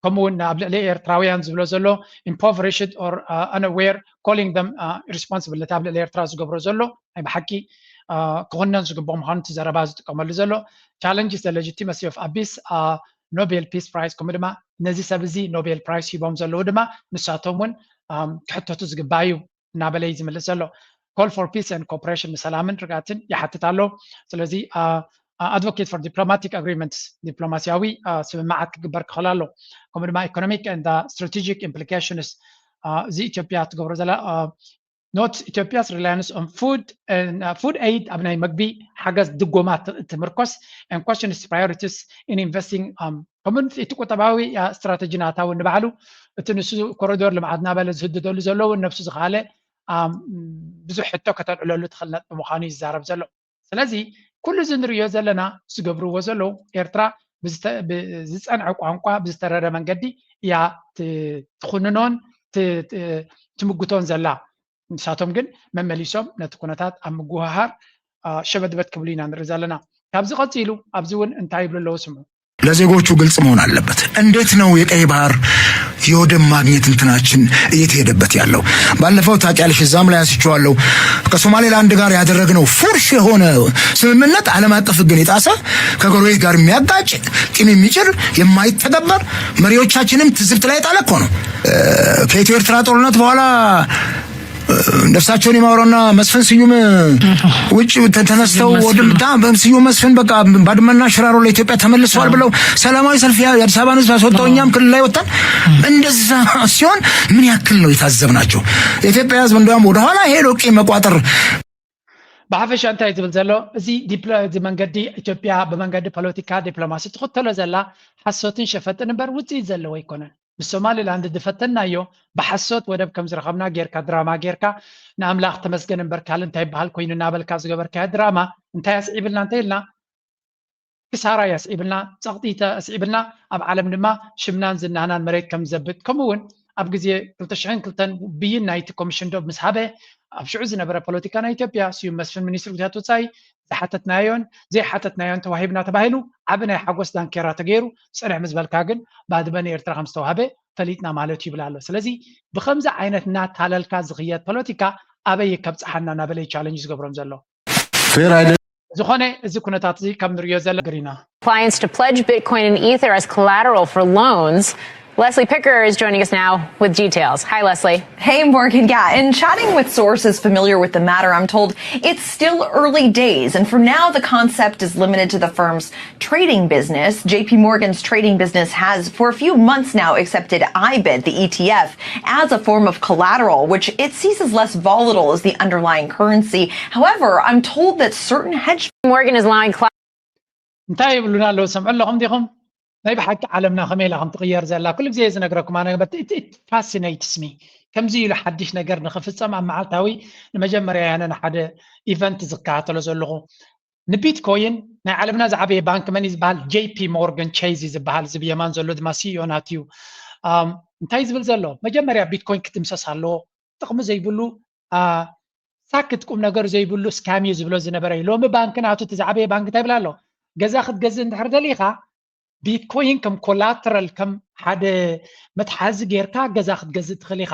ከምኡ እውን ኣብ ልዕሊ ኤርትራውያን ዝብሎ ዘሎ impoverished or unaware calling them responsible፣ ነቲ ኣብ ልዕሊ ኤርትራ ዝገብሮ ዘሎ ናይ ብሓቂ ክኹነን ዝግብኦ ምዃኑ እቲ ዘረባ ዝጥቀመሉ ዘሎ። Challenges the legitimacy of ኣቢስ ኖቤል ፒስ ፕራይስ፣ ከምኡ ድማ ነዚ ሰብ እዚ ኖቤል ፕራይስ ሂቦም ዘለዉ ድማ ንሳቶም እውን ክሕተቱ ዝግባእ እዩ እናበለ እዩ ዝምልስ ዘሎ። Call for peace and cooperation፣ ንሰላምን ርግኣትን ይሓትት ኣሎ። ስለዚ advocate for diplomatic agreements፣ ዲፕሎማሲያዊ ስምምዓት ክግበር ክኽእል ኣሎ። ከምኡ ድማ economic and strategic implications፣ እዚ ኢትዮጵያ ትገብሮ ዘላ not Ethiopia's reliance on food and food aid፣ ኣብ ናይ መግቢ ሓገዝ ድጎማ ትምርኮስ and questions priorities in investing። ከምኡ እቲ ቁጠባዊ ስትራተጂ ናታ እውን ንባዕሉ እቲ ንሱ ኮሪዶር ልምዓት እናበለ ዝህድደሉ ዘሎ እውን ነብሱ ዝኸኣለ ብዙሕ ሕቶ ከተልዕለሉ ትኽእል ነጥቢ ምዃኑ እዩ ዝዛረብ ዘሎ። ስለዚ ኩሉ እዚ ንርእዮ ዘለና ዝገብርዎ ዘለዉ ኤርትራ ብዝጸንዐ ቋንቋ ብዝተረረ መንገዲ እያ ትኹንኖን ትምግቶን ዘላ። ንሳቶም ግን መመሊሶም ነቲ ኩነታት ኣብ ምጉህሃር ሸበድበድ ክብሉ ኢና ንርኢ ዘለና። ካብዚ ቀጺሉ ኣብዚ እውን እንታይ ይብሉ ኣለዉ ስምዑ። ለዜጎቹ ግልጽ መሆን አለበት። እንዴት ነው የቀይ ባህር የወደብ ማግኘት እንትናችን እየተሄደበት ያለው? ባለፈው ታውቂያለሽ፣ እዛም ላይ አንስቼዋለሁ። ከሶማሌላንድ ጋር ያደረግነው ፉርሽ የሆነ ስምምነት ዓለም አቀፍ ሕግን የጣሰ፣ ከጎረቤት ጋር የሚያጋጭ፣ ቂም የሚጭር፣ የማይተገበር፣ መሪዎቻችንም ትዝብት ላይ የጣለ እኮ ነው። ከኢትዮ ኤርትራ ጦርነት በኋላ ነፍሳቸውን ይማረውና መስፍን ስዩም ውጭ ተነስተው ወድም ስዩም መስፍን በቃ ባድመና ሽራሮ ለኢትዮጵያ ተመልሰዋል ብለው ሰላማዊ ሰልፍ የአዲስ አበባን ህዝብ አስወጥተው እኛም ክልል ላይ ወጥተን፣ እንደዛ ሲሆን ምን ያክል ነው የታዘብናቸው? የኢትዮጵያ ህዝብ እንዲያውም ወደኋላ ሄዶ ቂም መቋጠር ብሓፈሻ እንታይ ዝብል ዘሎ እዚ ዲፕሎ- እዚ መንገዲ ኢትዮጵያ ብመንገዲ ፖለቲካ ዲፕሎማሲ ትኽተሎ ዘላ ሓሶትን ሸፈጥን እምበር ውፅኢት ዘለዎ ኣይኮነን። ምስ ሶማሊላንድ ዝፈተናዮ ብሓሶት ወደብ ከም ዝረኸብና ጌርካ ድራማ ጌርካ ንኣምላኽ ተመስገን እምበር ካልእ እንታይ ይበሃል ኮይኑ እናበልካ ዝገበርካዮ ድራማ እንታይ ኣስዒብልና እንተኢልና ክሳራ እዩ ኣስዒብልና፣ ፀቕጢ ኣስዒብልና፣ ኣብ ዓለም ድማ ሽምናን ዝናህናን መሬት ከም ዘብጥ ከምኡ እውን ኣብ ግዜ ክልተ ሽሕን ክልተን ብይን ናይቲ ኮሚሽን ዶብ ምስ ሃበ ኣብ ሽዑ ዝነበረ ፖለቲካ ናይ ኢትዮጵያ ስዩም መስፍን ሚኒስትሪ ጉዳያት ወፃኢ ዝሓተትናዮን ዘይሓተትናዮን ተዋሂብና ተባሂሉ ዓቢ ናይ ሓጎስ ዳንኬራ ተገይሩ ፅንሕ ምስ በልካ ግን ባድመ ንኤርትራ ከም ዝተዋህበ ፈሊጥና ማለት እዩ ይብል ኣሎ። ስለዚ ብከምዚ ዓይነት እናታለልካ ዝኽየድ ፖለቲካ ኣበይ ከብፅሓና እናበለ እዩ ቻለንጅ ዝገብሮም ዘሎ። ዝኾነ እዚ ኩነታት እዚ ከም ንሪኦ ዘለና ግሪና Clients to pledge Bitcoin and Ether as collateral for loans. Leslie Picker is joining us now with details. Hi, Leslie. Hey, Morgan. Yeah, in chatting with sources familiar with the matter, I'm told it's still early days. And for now, the concept is limited to the firm's trading business. J P Morgan's trading business has, for a few months now, accepted I bid, the E T F, as a form of collateral, which it sees as less volatile as the underlying currency. However, I'm told that certain hedge Morgan is allowing እንታይ ይብሉና ኣለዉ? ሰምዑ ኣለኹም ዲኹም? ናይ ብሓቂ ዓለምና ከመይ ኢላ ከም ትቕየር ዘላ ኩሉ ግዜ ዝነግረኩም ኣነ። But it fascinates me ከምዚ ኢሉ ሓድሽ ነገር ንኽፍፀም ኣብ መዓልታዊ ንመጀመርያ ያነ ንሓደ ኢቨንት ዝከታተሎ ዘለኹ። ንቢትኮይን ናይ ዓለምና ዝዓበየ ባንክ መን እዩ ዝበሃል? J P Morgan Chase እዩ ዝበሃል። እዚ ብየማን ዘሎ ድማ ሲኢኦ ናት እዩ። እንታይ ዝብል ዘሎ? መጀመርያ ቢትኮይን ክትምሰስ ኣለዎ። ጥቕሚ ዘይብሉ ሳክት ቁም ነገር ዘይብሉ ስካም እዩ ዝብሎ ዝነበረ እዩ። ሎሚ ባንክ ናቱ እቲ ዝዓበየ ባንክ እንታይ ይብል ኣሎ? ገዛ ክትገዝእ እንድሕር ደሊኻ ቢትኮይን ከም ኮላተራል ከም ሓደ መትሓዚ ጌርካ ገዛ ክትገዝእ ትኽእል ኢኻ።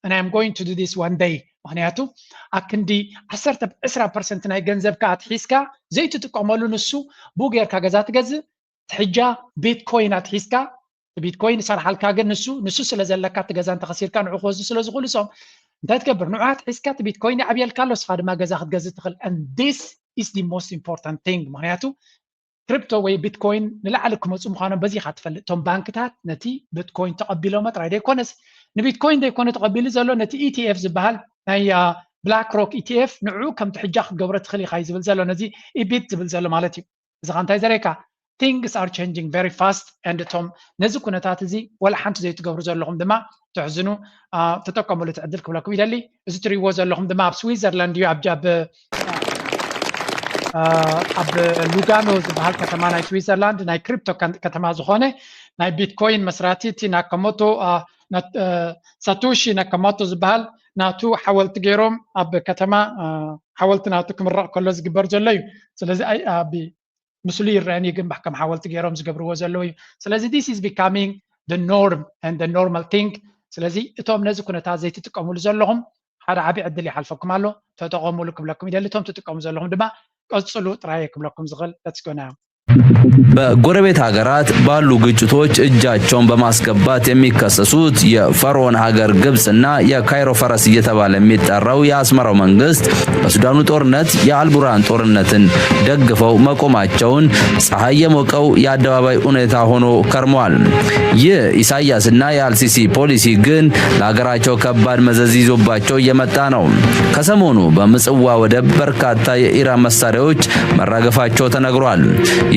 And I'm going to do this one day። ምክንያቱ ኣክንዲ ዓሰርተ ዕስራ ፐርሰንት ናይ ገንዘብካ ኣትሒዝካ ዘይትጥቀመሉ ንሱ ብኡ ጌርካ ገዛ ትገዝእ። ትሕጃ ቢትኮይን ኣትሒዝካ ቢትኮይን ይሰርሓልካ ግን ንሱ ንሱ ስለ ዘለካ እቲ ገዛ እንተኸሲርካ ንዑ ክወስዱ ስለ ዝኽእሉ ሶም እንታይ ትገብር ንዑ ኣትሒዝካ እቲ ቢትኮይን ይዓብየልካ ኣሎ ስኻ ድማ ገዛ ክትገዝእ ትኽእል። And this is the most important thing። ምክንያቱ ክሪፕቶ ወይ ቢትኮይን ንላዕሊ ክመፁ ምዃኖም በዚ ኢኻ ትፈልጥ። እቶም ባንክታት ነቲ ቢትኮይን ተቐቢሎሞ ጥራይ ዘይኮነስ ንቢትኮይን ዘይኮነ ተቐቢሉ ዘሎ ነቲ ኢቲኤፍ ዝበሃል ናይ ብላክ ሮክ ኢቲኤፍ ንዑ ከም ትሕጃ ክትገብሮ ትኽእል ኢኻ እዩ ዝብል ዘሎ። ነዚ ኢቢት ዝብል ዘሎ ማለት እዩ። እዚ ኸ እንታይ ዘርእየካ? Things are changing very fast and እቶም ነዚ ኩነታት እዚ ወላ ሓንቲ ዘይትገብሩ ዘለኹም ድማ ተሕዝኑ ተጠቀሙሉ እቲ ዕድል ክብለኩም ይደሊ። እዚ ትሪእዎ ዘለኹም ድማ ኣብ ስዊዘርላንድ እዩ። ኣብ ኣብ ሉጋኖ ዝበሃል ከተማ ናይ ስዊዘርላንድ ናይ ክሪፕቶ ከተማ ዝኾነ ናይ ቢትኮይን መስራቲ እቲ ናካሞቶ ሳቶሺ ናካሞቶ ዝበሃል ናቱ ሓወልቲ ገይሮም ኣብ ከተማ ሓወልቲ ናቱ ክምረቕ ከሎ ዝግበር ዘሎ እዩ። ስለዚ ምስሉ ይረአን እዩ ግን ከም ሓወልቲ ገይሮም ዝገብርዎ ዘለዉ እዩ። ስለዚ this is becoming the norm and the normal thing። ስለዚ እቶም ነዚ ኩነታት ዘይትጥቀሙሉ ዘለኹም ሓደ ዓብዪ ዕድል ይሓልፈኩም ኣሎ። ተጠቐሙሉ ክብለኩም ይደሊ። እቶም ትጥቀሙ ዘለኹም ድማ ቀፅሉ ጥራይ ክብለኩም ዝኽእል። Let's go now። በጎረቤት ሀገራት ባሉ ግጭቶች እጃቸውን በማስገባት የሚከሰሱት የፈርዖን ሀገር ግብፅና የካይሮ ፈረስ እየተባለ የሚጠራው የአስመራው መንግስት በሱዳኑ ጦርነት የአልቡራን ጦርነትን ደግፈው መቆማቸውን ፀሐይ የሞቀው የአደባባይ ሁኔታ ሆኖ ከርሟል። ይህ ኢሳያስና የአልሲሲ ፖሊሲ ግን ለሀገራቸው ከባድ መዘዝ ይዞባቸው እየመጣ ነው። ከሰሞኑ በምጽዋ ወደብ በርካታ የኢራን መሳሪያዎች መራገፋቸው ተነግሯል።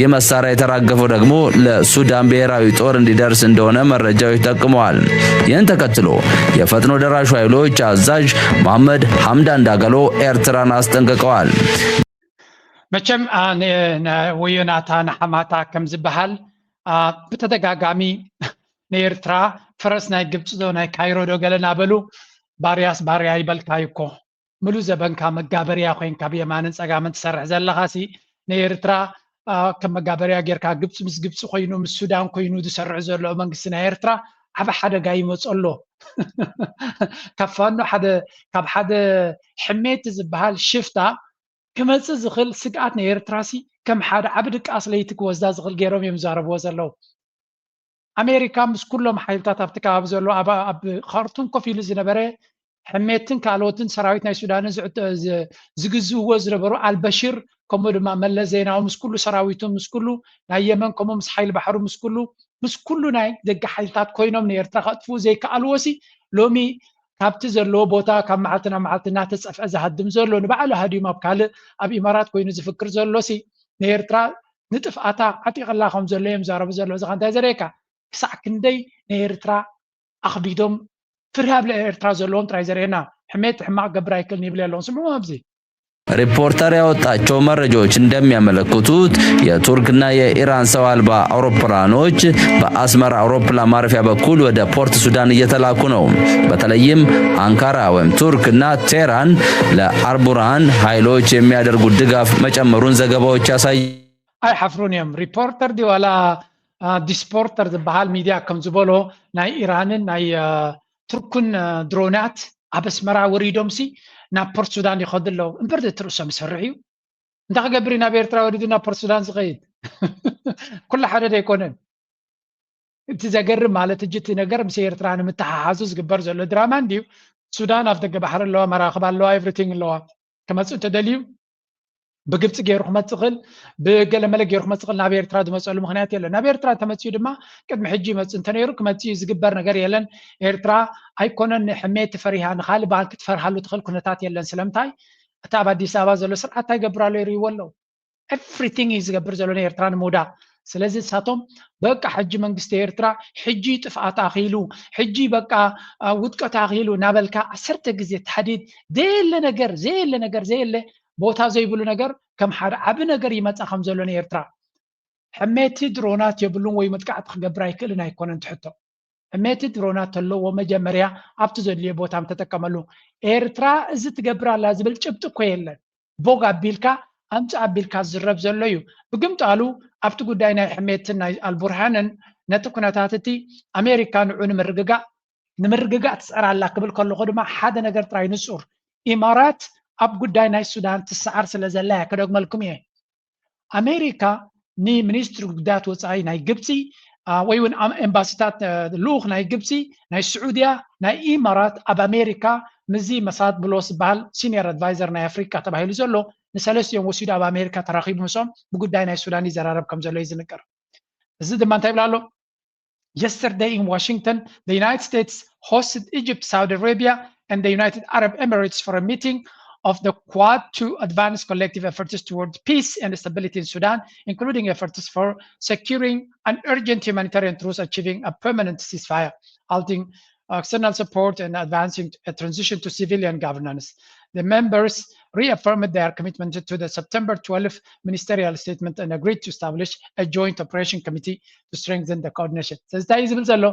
ይህ መሳሪያ የተራገፈው ደግሞ ለሱዳን ብሔራዊ ጦር እንዲደርስ እንደሆነ መረጃዎች ጠቁመዋል። ይህን ተከትሎ የፈጥኖ ደራሹ ኃይሎች አዛዥ መሐመድ ሐምዳን ዳገሎ ኤርትራን አስጠንቅቀዋል። መቸም ወዮናታ ንሓማታ ከም ዝበሃል ብተደጋጋሚ ንኤርትራ ፈረስ ናይ ግብፂ ዶ ናይ ካይሮ ዶ ገለ ናበሉ ባርያስ ባርያ ይበልካ እኮ ምሉ ዘበንካ መጋበርያ ኮይንካ ብየማንን ፀጋምን ትሰርሕ ዘለኻ ሲ ንኤርትራ ከም መጋበርያ ጌርካ ግብፂ ምስ ግብፂ ኮይኑ ምስ ሱዳን ኮይኑ ዝሰርሕ ዘሎ መንግስቲ ናይ ኤርትራ ዓብ ሓደጋ ይመፁ ኣሎ። ካብ ፋኖ ሓደ ካብ ሓደ ሕሜቲ ዝበሃል ሽፍታ ክመፅእ ዝኽእል ስግኣት ናይ ኤርትራ ሲ ከም ሓደ ዓብ ድቃስ ለይቲ ክወስዳ ዝኽእል ገይሮም እዮም ዝዛረብዎ ዘለዉ። ኣሜሪካ ምስ ኩሎም ሓይልታት ኣብቲ ከባቢ ዘሎ ኣብ ካርቱም ኮፍ ኢሉ ዝነበረ ሕሜትን ካልኦትን ሰራዊት ናይ ሱዳንን ዝግዝእዎ ዝነበሩ ኣልበሽር ከምኡ ድማ መለስ ዜናዊ ምስ ኩሉ ሰራዊቱ ምስ ኩሉ ናይ የመን ከምኡ ምስ ሓይሊ ባሕሩ ምስ ኩሉ ምስ ኩሉ ናይ ደገ ሓይልታት ኮይኖም ንኤርትራ ከጥፍኡ ዘይከኣልዎ ሲ ሎሚ ካብቲ ዘለዎ ቦታ ካብ መዓልቲ ናብ መዓልቲ እናተፀፍዐ ዝሃድም ዘሎ ንባዕሉ ሃዲም ኣብ ካልእ ኣብ ኢማራት ኮይኑ ዝፍክር ዘሎ ሲ ንኤርትራ ንጥፍኣታ ዓጢቕላ ከም ዘሎ እዮም ዛረቡ ዘሎ። እዚ እንታይ ዘርእየካ ክሳዕ ክንደይ ንኤርትራ ኣኽቢዶም ፍርሂ ኣብ ልዕሊ ኤርትራ ዘለዎም ጥራይ ዘርእየና። ሕሜት ሕማቕ ገብር ኣይክእልን ይብል ኣለኹም። ስምዑ ኣብዚ። ሪፖርተር ያወጣቸው መረጃዎች እንደሚያመለክቱት የቱርክና የኢራን ሰው አልባ አውሮፕላኖች በአስመራ አውሮፕላን ማረፊያ በኩል ወደ ፖርት ሱዳን እየተላኩ ነው። በተለይም አንካራ ወይም ቱርክና ቴህራን ለአልቡርሃን ኃይሎች የሚያደርጉት ድጋፍ መጨመሩን ዘገባዎች ያሳያሉ። ኣይሓፍሩን እዮም። ሪፖርተር ድዩ ዋላ ዲስፖርተር ዝበሃል ሚድያ ከም ዝበሎ ናይ ኢራንን ናይ ቱርክን ድሮናት ኣብ ኣስመራ ወሪዶምሲ ናብ ፖርት ሱዳን ይኸዱ ኣለዉ እምበር እቲ ርእሶም ይሰርሕ እዩ። እንታይ ክገብር እዩ ናብ ኤርትራ ወሪዱ ናብ ፖርት ሱዳን ዝኸይድ? ኩሉ ሓደ ዶ ኣይኮነን? እቲ ዘገርም ማለት እጂ እቲ ነገር ምስ ኤርትራ ንምትሓሓዙ ዝግበር ዘሎ ድራማ እንድዩ። ሱዳን ኣብ ደገ ባሕሪ ኣለዋ፣ መራኽብ ኣለዋ፣ ኤቭሪቲንግ ኣለዋ። ክመፅእ እንተደልዩ ብግብፂ ገይሩ ክመፅእ ክእል፣ ብገለመለ ገይሩ ክመፅእ ክእል። ናብ ኤርትራ ዝመፀሉ ምክንያት የለን። ናብ ኤርትራ እንተመፅኡ ድማ ቅድሚ ሕጂ ይመፅእ እንተነይሩ ክመፅእ እዩ፣ ዝግበር ነገር የለን። ኤርትራ ኣይኮነን ንሕሜት ፈሪሃ ንካልእ ባንክ ትፈርሃሉ ትኽእል ኩነታት የለን። ስለምንታይ? እቲ ኣብ ኣዲስ ኣበባ ዘሎ ስርዓት እንታይ ይገብር ኣሎ ይርእይዎ ኣለዉ። ኤቭሪቲንግ እዩ ዝገብር ዘሎ ንኤርትራ ንምውዳቕ። ስለዚ ንሳቶም በቃ ሕጂ መንግስቲ ኤርትራ ሕጂ ጥፍኣት ኣኺሉ፣ ሕጂ በቃ ውድቀት ኣኺሉ እናበልካ ዓሰርተ ግዜ ታሕዲድ፣ ዘየለ ነገር ዘየለ ነገር ዘየለ ቦታ ዘይብሉ ነገር ከም ሓደ ዓቢ ነገር ይመጻ ከም ዘሎ ንኤርትራ። ሕሜቲ ድሮናት የብሉን ወይ መጥቃዕቲ ክገብር ኣይክእልን ኣይኮነን ትሕቶ። ሕሜቲ ድሮናት ተለዎ መጀመርያ ኣብቲ ዘድልዮ ቦታ ምተጠቀመሉ። ኤርትራ እዚ ትገብር ኣላ ዝብል ጭብጢ እኮ የለን። ቦግ ኣቢልካ ኣምጽእ ኣቢልካ ዝዝረብ ዘሎ እዩ። ብግምጣሉ ኣብቲ ጉዳይ ናይ ሕሜትን ናይ ኣልቡርሃንን ነቲ ኩነታት እቲ ኣሜሪካ ንዑ ንምርግጋእ ንምርግጋእ ትጽዕር ኣላ ክብል ከለኹ ድማ ሓደ ነገር ጥራይ ንጹር፣ ኢማራት ኣብ ጉዳይ ናይ ሱዳን ትስዓር ስለ ዘላ እያ። ክደግመልኩም እየ። ኣሜሪካ ንሚኒስትሪ ጉዳያት ወፃኢ ናይ ግብፂ ወይ እውን ኤምባሲታት ልኡኽ ናይ ግብፂ፣ ናይ ስዑድያ፣ ናይ ኢማራት ኣብ ኣሜሪካ ምስዚ መሳድ ብሎስ ዝበሃል ሲኒየር ኣድቫይዘር ናይ ኣፍሪካ ተባሂሉ ዘሎ ንሰለስቲኦም ወሲዱ ኣብ ኣሜሪካ ተራኺቡ ምስኦም ብጉዳይ ናይ ሱዳን ይዘራረብ ከም ዘሎ እዩ ዝንገር። እዚ ድማ እንታይ ይብል ኣሎ? Yesterday in Washington, the United States hosted Egypt, Saudi Arabia, and the United Arab Emirates for a meeting of the Quad to advance collective efforts towards peace and stability in Sudan, including efforts for securing an urgent humanitarian truce, achieving a permanent ceasefire, halting external support, and advancing a transition to civilian governance. The members reaffirmed their commitment to the September twelfth ministerial statement and agreed to establish a joint operation committee to strengthen the coordination. ስለዚ እንታይ እዩ ዝብል ዘሎ?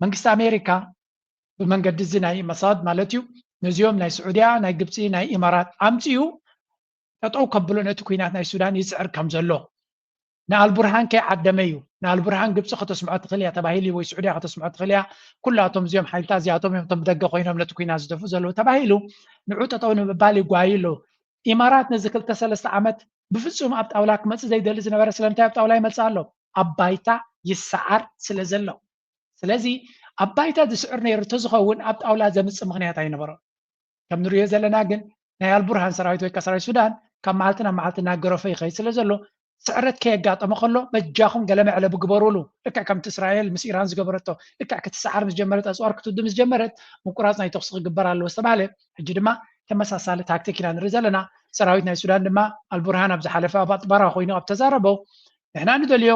መንግስቲ ኣሜሪካ ብመንገዲ እዚ ናይ መሳድ ማለት እዩ፣ ነዚኦም ናይ ስዑድያ፣ ናይ ግብፂ፣ ናይ ኢማራት ኣምፅኡ ጠጠው ከብሎ ነቲ ኩናት ናይ ሱዳን ይፅዕር ከም ዘሎ። ንኣልቡርሃን ከይዓደመ እዩ። ንኣልቡርሃን ግብፂ ከተስምዖ ትኽእል እያ ተባሂሉ ወይ ስዑድያ ከተስምዖ ትኽእል እያ። ኩላቶም እዚኦም ሓይልታት እዚኣቶም እዮም እቶም ብደገ ኮይኖም ነቲ ኩናት ዝደፍኡ ዘለዉ ተባሂሉ ንዑ ጠጠው ንምባል ይጓዩ ኣለዉ። ኢማራት ነዚ ክልተ ሰለስተ ዓመት ብፍፁም ኣብ ጣውላ ክመፅእ ዘይደሊ ዝነበረ ስለምንታይ ኣብ ጣውላ ይመፅእ ኣሎ? ኣብ ባይታ ይሰዓር ስለ ዘሎ። ስለዚ ኣብ ባይታ ዝስዕር ነይሩ እንተዝኸውን ኣብ ጣውላ ዘምፅእ ምኽንያት ኣይነበሮን። ከም ንሪኦ ዘለና ግን ናይ ኣልቡርሃን ሰራዊት ወይ ከዓ ሰራዊት ሱዳን ካብ መዓልቲ ናብ መዓልቲ እናገረፈ ይኸይድ ስለ ዘሎ ስዕረት ከየጋጠመ ከሎ በጃኹም ገለ መዕለቢ ግበሩሉ። ልክዕ ከምቲ እስራኤል ምስ ኢራን ዝገበረቶ፣ ልክዕ ክትሰዓር ምስ ጀመረት፣ ኣፅዋር ክትውድእ ምስ ጀመረት ምቁራፅ ናይ ተኹሲ ክግበር ኣለዎ ዝተባሃለ፣ ሕጂ ድማ ተመሳሳሊ ታክቲክ ኢና ንርኢ ዘለና። ሰራዊት ናይ ሱዳን ድማ ኣልቡርሃን ኣብ ዝሓለፈ ኣብ ኣጥባራ ኮይኑ ኣብ ተዛረቦ ንሕና ንደልዮ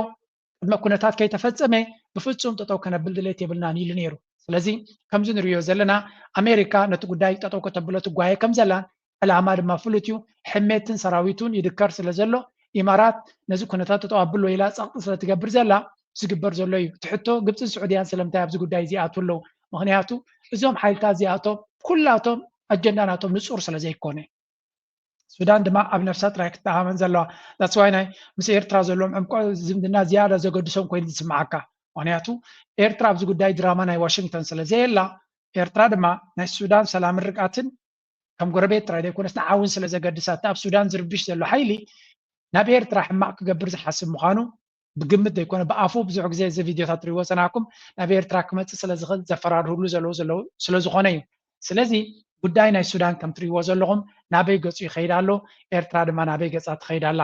ቅድመ ኩነታት ከይተፈጸመ ብፍጹም ጠጠው ከነብል ድሌት የብልናን ኢሉ ነይሩ። ስለዚ ከምዚ ንሪኦ ዘለና ኣሜሪካ ነቲ ጉዳይ ጠጠው ከተብሎ ትጓየ ከም ዘላን ዕላማ ድማ ፍሉጥ እዩ። ሕሜትን ሰራዊቱን ይድከር ስለ ዘሎ ኢማራት ነዚ ኩነታት ጠጠው ኣብሎ ኢላ ጸቕጢ ስለ ትገብር ዘላ ዝግበር ዘሎ እዩ። ትሕቶ ግብፅን ስዑድያን ስለምንታይ ኣብዚ ጉዳይ እዚኣቱ ኣለዉ? ምክንያቱ እዞም ሓይልታት እዚኣቶም ኩላቶም ኣጀንዳ ናቶም ንፁር ስለ ዘይኮነ ሱዳን ድማ ኣብ ነብሳ ጥራይ ክትተማመን ዘለዋ። That's why ናይ ምስ ኤርትራ ዘለዎም ዕምቆ ዝምድና ዝያዳ ዘገድሶም ኮይኑ ዝስምዓካ። ምክንያቱ ኤርትራ ኣብዚ ጉዳይ ድራማ ናይ ዋሽንግተን ስለ ዘየላ፣ ኤርትራ ድማ ናይ ሱዳን ሰላምን ርግኣትን ከም ጎረቤት ጥራይ ዘይኮነስ ንዓውን ስለ ዘገድሳ፣ እቲ ኣብ ሱዳን ዝርብሽ ዘሎ ሓይሊ ናብ ኤርትራ ሕማቕ ክገብር ዝሓስብ ምዃኑ ብግምት ዘይኮነ ብኣፉ ብዙሕ ግዜ እዚ ቪድዮታት ትሪእዎ ዝጸናሕኩም ናብ ኤርትራ ክመጽእ ስለ ዝኽእል ዘፈራርህሉ ዘለዉ ዘለዉ ስለ ዝኾነ እዩ። ስለዚ ጉዳይ ናይ ሱዳን ከም ትሪእዎ ዘለኹም ናበይ ገጹ ይኸይድ ኣሎ፣ ኤርትራ ድማ ናበይ ገጻ ትኸይድ ኣላ።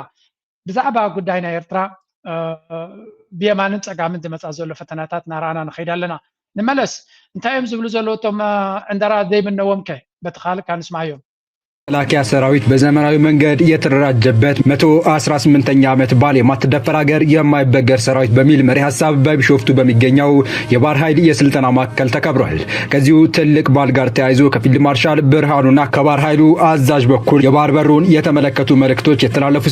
ብዛዕባ ጉዳይ ናይ ኤርትራ ብየማንን ጸጋምን ዝመጻ ዘሎ ፈተናታት እናረኣና ንኸይድ ኣለና። ንመለስ፣ እንታይ እዮም ዝብሉ ዘለዉ እቶም ዕንደራ ዘይምነዎም ከ? በቲ ካልእ ካንስማዮም። መከላከያ ሰራዊት በዘመናዊ መንገድ የተደራጀበት መቶ አስራ ስምንተኛ ዓመት በዓል የማትደፈር ሀገር የማይበገር ሰራዊት በሚል መሪ ሀሳብ በቢሾፍቱ በሚገኘው የባህር ኃይል የስልጠና ማዕከል ተከብሯል። ከዚሁ ትልቅ በዓል ጋር ተያይዞ ከፊልድ ማርሻል ብርሃኑና ከባህር ኃይሉ አዛዥ በኩል የባህር በሩን የተመለከቱ መልእክቶች የተላለፉ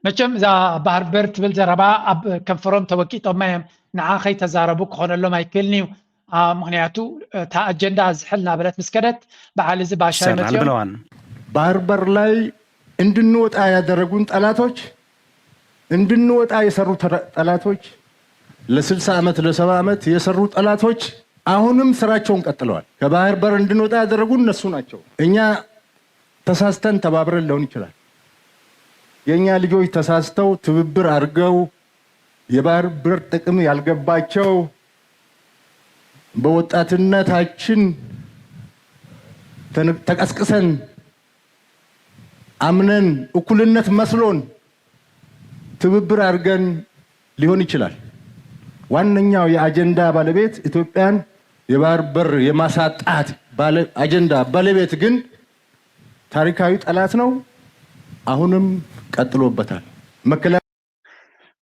መቸም እዛ ባህር በር ትብል ዘረባ ኣብ ከንፈሮም ተወቂጦማ እዮም። ንዓ ከይተዛረቡ ክኾነሎም ኣይክእልን እዩ። ምክንያቱ እታ ኣጀንዳ ዝሕል ናበለት ምስ ከደት በዓል እዚ ባሻይ ሰናል መፅኦም ብለዋል። ባህር በር ላይ እንድንወጣ ያደረጉን ጠላቶች እንድንወጣ የሰሩ ተረ- ጠላቶች ለስልሳ ዓመት ለሰባ ዓመት የሰሩ ጠላቶች አሁንም ስራቸውን ቀጥለዋል። ከባህር በር እንድንወጣ ያደረጉን እነሱ ናቸው። እኛ ተሳስተን ተባብረን ሊሆን ይችላል። የእኛ ልጆች ተሳስተው ትብብር አድርገው የባህር በር ጥቅም ያልገባቸው በወጣትነታችን ተን- ተቀስቅሰን አምነን እኩልነት መስሎን ትብብር አድርገን ሊሆን ይችላል። ዋነኛው የአጀንዳ ባለቤት ኢትዮጵያን የባህር በር የማሳጣት ባለ- አጀንዳ ባለቤት ግን ታሪካዊ ጠላት ነው። አሁንም ቀጥሎበታል። መከላ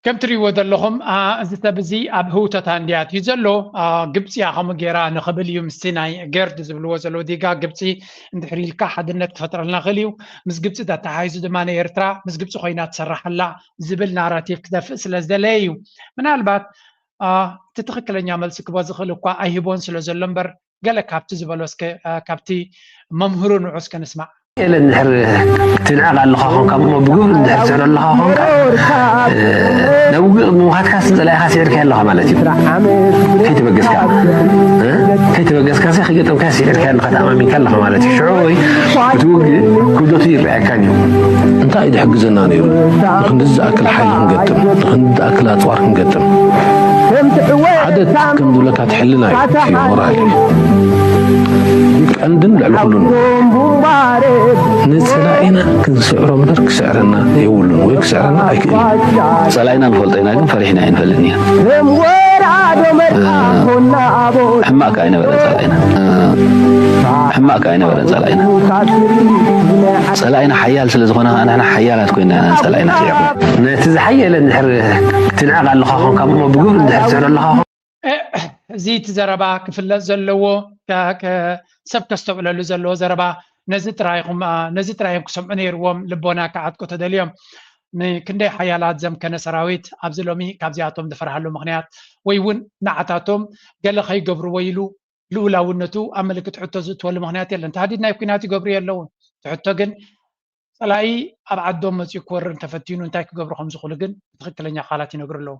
ከም ትሪእዎ ዘለኹም፣ አ፣ እዚ ሰብ እዚ ኣብ ህውተታ እንድያ ኣትዩ ዘሎ። አ፣ ግብፂ እያ ከምኡ ገይራ ንኽብል እዩ። ምስቲ ናይ ገርድ ዝብልዎ ዘለዉ ዲጋ ግብፂ እንድሕር ኢልካ ሓድነት ክፈጥረልና ክእል እዩ። ምስ ግብፂ ተተሓሒዙ ድማ ንኤርትራ ምስ ግብፂ ኮይና ትሰርሓላ ዝብል ናራቲቭ ክደፍእ ስለ ዝደለየ እዩ። ምናልባት፣ አ፣ እቲ ትኽክለኛ መልሲ ክቦ ዝኽእል እኳ ኣይህቦን ስለ ዘሎ እምበር፣ ገለ ካብቲ ዝበሎ እስከ፣ አ፣ ካብቲ መምህሩ ንዑ እስከ ንስማዕ። ኤለ እንድሕር ትንዕቕ ኣለኻ ኾንካ፣ እሞ ብግብሪ እንድሕር ትስዕር ኣለኻ ኾንካ፣ እ፣ ናብ ውግእ ምኻድካስ ንጸላኢኻ ስዒርካዮ ኣለኻ ማለት እዩ። ከይተበገስካ፣ እ፣ ከይተበገስካሲ ከይገጠምካዮ ስዒርካዮ ኣለኻ፣ ተኣማሚንካ ኣለኻ ማለት እዩ። ሽዑ ወይ እቲ ውግእ ክብደቱ ይረኣየካን እዩ። እንታይ እዩ ዝሕግዘና ነይሩ? ንኽንድዚ ዝኣክል ሓይሊ ክንገጥም፣ ንኽንድዚ ዝኣክል ኣጽዋር ክንገጥም። ዓደት ከም ዝብለካ ትሕልና እዩ፣ ሞራል እዩ። ቀንድን ልዕሊ ኩሉን ንጸላኢና ክንስዕሮ እምበር ክስዕረና የብሉን ወይ ክስዕረና ኣይክእልን። ጸላኢና ንፈልጦ ኢና፣ ግን ፈሪሕና ኣይንፈልጥን ኢና። ሕማቕ ከኣ ኣይነበረን ጸላኢና። ሕማቕ ከኣ ኣይነበረን ጸላኢና። ጸላኢና ሓያል ስለ ዝኾነ ከኣ ንሕና ሓያላት ኮይና ኢና ንጸላኢና ስዒርና። ነቲ ዝሓየለ እንድሕር ትንዕቕ ኣለኻ ኾንካ፣ እሞ ብግብሪ እንድሕር ትስዕር ኣለኻ ኾንካ፣ እዚ እቲ ዘረባ ክፍለጥ ዘለዎ፣ ከ- ከ- ሰብ ከስተውዕለሉ ዘለዎ ዘረባ፣ ነዚ ጥራይ ኢኹም፣ አ፣ ነዚ ጥራይ እዮም ክሰምዑ ነይርዎም፣ ልቦና ክዓጥቁ ተደልዮም። ንክንደይ ሓያላት ዘምከነ ሰራዊት ኣብዚ ሎሚ ካብዚኣቶም ዝፈርሃሉ ምኽንያት፣ ወይ እውን ንዓታቶም ገለ ከይገብርዎ ኢሉ ልኡላውነቱ ኣብ ምልክት ሕቶ ዝእትወሉ ምኽንያት የለን። ተሃዲድ ናይ ኲናት ይገብሩ የለውን። እቲ ሕቶ ግን ጸላኢ ኣብ ዓዶም መጺኡ ክወርር እንተፈቲኑ እንታይ ክገብሩ ከም ዝኽእሉ ግን ብትኽክለኛ ቃላት ይነግሩ ኣለዉ።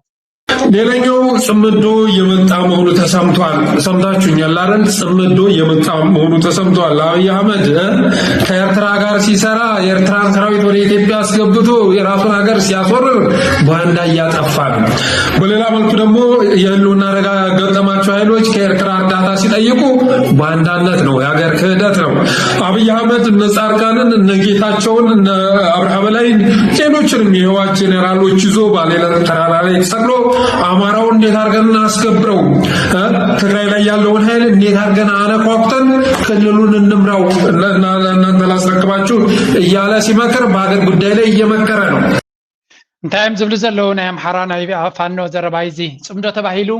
ሌላኛው ጽምዶ እየመጣ መሆኑ ተሰምቷል። ሰምታችሁኛል አይደል? ጽምዶ እየመጣ መሆኑ ተሰምቷል። አብይ አህመድ ከኤርትራ ጋር ሲሰራ የኤርትራን ሰራዊት ወደ ኢትዮጵያ አስገብቶ የራሱን ሀገር ሲያስወርር ባንዳ እያጠፋ ነው። በሌላ መልኩ ደግሞ የህልውና አደጋ ያጋጠማቸው ኃይሎች ከኤርትራ እርዳታ ሲጠይቁ ባንዳነት ነው፣ የሀገር ክህደት ነው። አብይ አህመድ እነ ጻድቃንን እነ ጌታቸውን እነ አብርሃ በላይን ሌሎችንም የህወሓት ጄኔራሎች ይዞ ባሌላ ተራራ ላይ ተሰቅሎ አማራውን እንዴት አድርገን እናስገብረው፣ እ? ትግራይ ላይ ያለውን ኃይል እንዴት አድርገን አነኳኩተን ክልሉን እንምራው፣ እና- እና- እናንተ ላስረክባችሁ እያለ ሲመክር በሀገር ጉዳይ ላይ እየመከረ ነው። እንታይ እዮም ዝብሉ ዘለዉ ናይ ኣምሓራ ናይ ፋኖ ዘረባይ እዚ ጽምዶ ተባሂሉ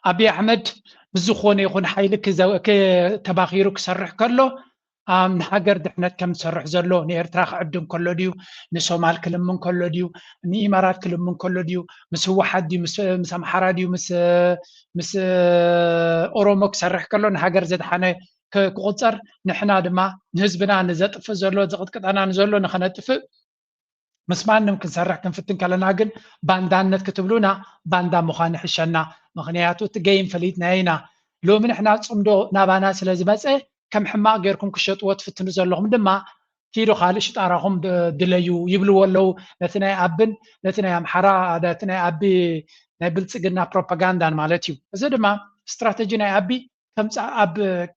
ኣብይ ኣሕመድ ብዝኾነ ይኹን ሓይሊ ክዘ- ክ- ተባኺሩ ክሰርሕ ከሎ፣ ኣም፣ ንሃገር ድሕነት ከም ዝሰርሕ ዘሎ፣ ንኤርትራ ክዕድም ከሎ ድዩ፣ ንሶማል ክልምን ከሎ ድዩ፣ ንኢማራት ክልምን ከሎ ድዩ፣ ምስ ህወሓት ድዩ፣ ምስ ምስ ኣምሓራ ድዩ፣ ምስ ምስ ኦሮሞ ክሰርሕ ከሎ ንሃገር ዘድሓነ ክ- ክቑጸር፣ ንሕና ድማ ንህዝብና ንዘጥፍእ ዘሎ፣ ዝቕጥቅጠና ንዘሎ ንኸነጥፍእ ምስ ማንም ክንሰርሕ ክንፍትን ከለና ግን ባንዳነት ክትብሉና ባንዳ ምዃን ይሕሸና። ምኽንያቱ እቲ ገይም ፈሊጥናዮ ኢና። ሎሚ ንሕና ጽምዶ ናባና ስለ ዝመጸ ከም ሕማቕ ጌርኩም ክሸጥዎ ትፍትኑ ዘለኹም ድማ ኪዱ ካልእ ሽጣራኹም ድ- ድለዩ ይብልዎ ኣለዉ። ነቲ ናይ ኣብን ነቲ ናይ ኣምሓራ ነቲ ናይ ኣቢ ናይ ብልጽግና ፕሮፓጋንዳን ማለት እዩ። እዚ ድማ ስትራተጂ ናይ ኣቢ ከም ጻ- ኣብ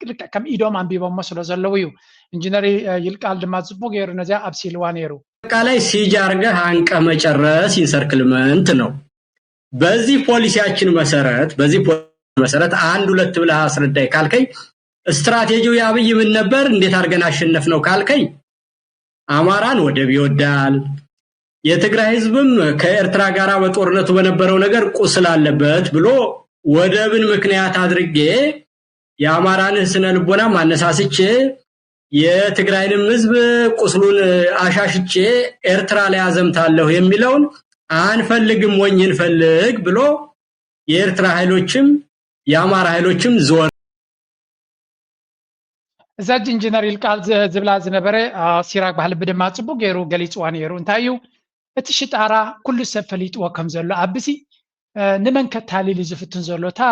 ልክዕ ከም ኢዶም ኣንቢቦሞ ስለ ዘለዉ እዩ። ኢንጂነር ይልቃል ድማ ጽቡቅ ገይሩ ነዚኣ ኣብሲልዋ ነይሩ። አጠቃላይ ሲጅ አርገህ አንቀህ መጨረስ ኢንሰርክልመንት ነው። በዚህ ፖሊሲያችን መሰረት በዚህ ፖሊሲ መሰረት አንድ ሁለት ብለህ አስረዳይ ካልከኝ ስትራቴጂው የአብይ ምን ነበር? እንዴት አድርገን አሸነፍ ነው ካልከኝ አማራን ወደብ ይወዳል፣ የትግራይ ህዝብም ከኤርትራ ጋር በጦርነቱ በነበረው ነገር ቁስል አለበት ብሎ ወደብን ምክንያት አድርጌ የአማራን ስነ ልቦና ማነሳስቼ የትግራይንም ህዝብ ቁስሉን አሻሽቼ ኤርትራ ላይ አዘምታለሁ የሚለውን አንፈልግም፣ ሞኝ እንፈልግ ብሎ የኤርትራ ኃይሎችም የአማራ ኃይሎችም ዞር እዛ ኢንጂነር ይልቃል ዝ- ዝብላ ዝነበረ አ፣ ሲራክ ባህልቢ ድማ ጽቡቅ ገይሩ ገሊጽዋ ነይሩ። እንታይ እዩ እቲ ሽጣራ ኩሉ ሰብ ፈሊጥዎ ከም ዘሎ ኣብሲ እ፣ ንመን ከታልል እዩ ዝፍትን ዘሎ? እታ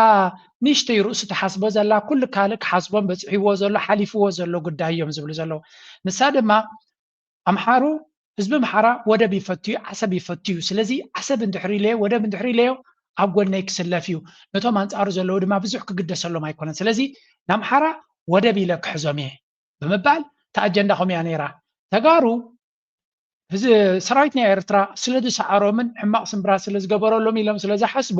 ንእሽተይ ርእሱ ትሓስቦ ዘላ ኩሉ ካልእ ክሓስቦን በጽሕዎ ዘሎ ሓሊፍዎ ዘሎ ጉዳይ እዮም ዝብሉ ዘለዉ። ንሳ ድማ ኣምሓሩ ህዝቢ ኣምሓራ ወደብ ይፈቱ እዩ፣ ዓሰብ ይፈቱ እዩ። ስለዚ ዓሰብ እንድሕር ኢለዮ ወደብ እንድሕር ኢለዮ ኣብ ጎነይ ክስለፍ እዩ፣ ነቶም ኣንጻሩ ዘለዉ ድማ ብዙሕ ክግደሰሎም ኣይኮነን። ስለዚ ንኣምሓራ ወደብ ኢለ ክሕዞም እየ ብምባል እታ ኣጀንዳ ከምኡ እያ ነይራ። ተጋሩ እዚ ሰራዊት ናይ ኤርትራ ስለ ዝሰዓሮምን ሕማቕ ስምብራ ስለ ዝገበረሎም ኢሎም ስለ ዝሓስቡ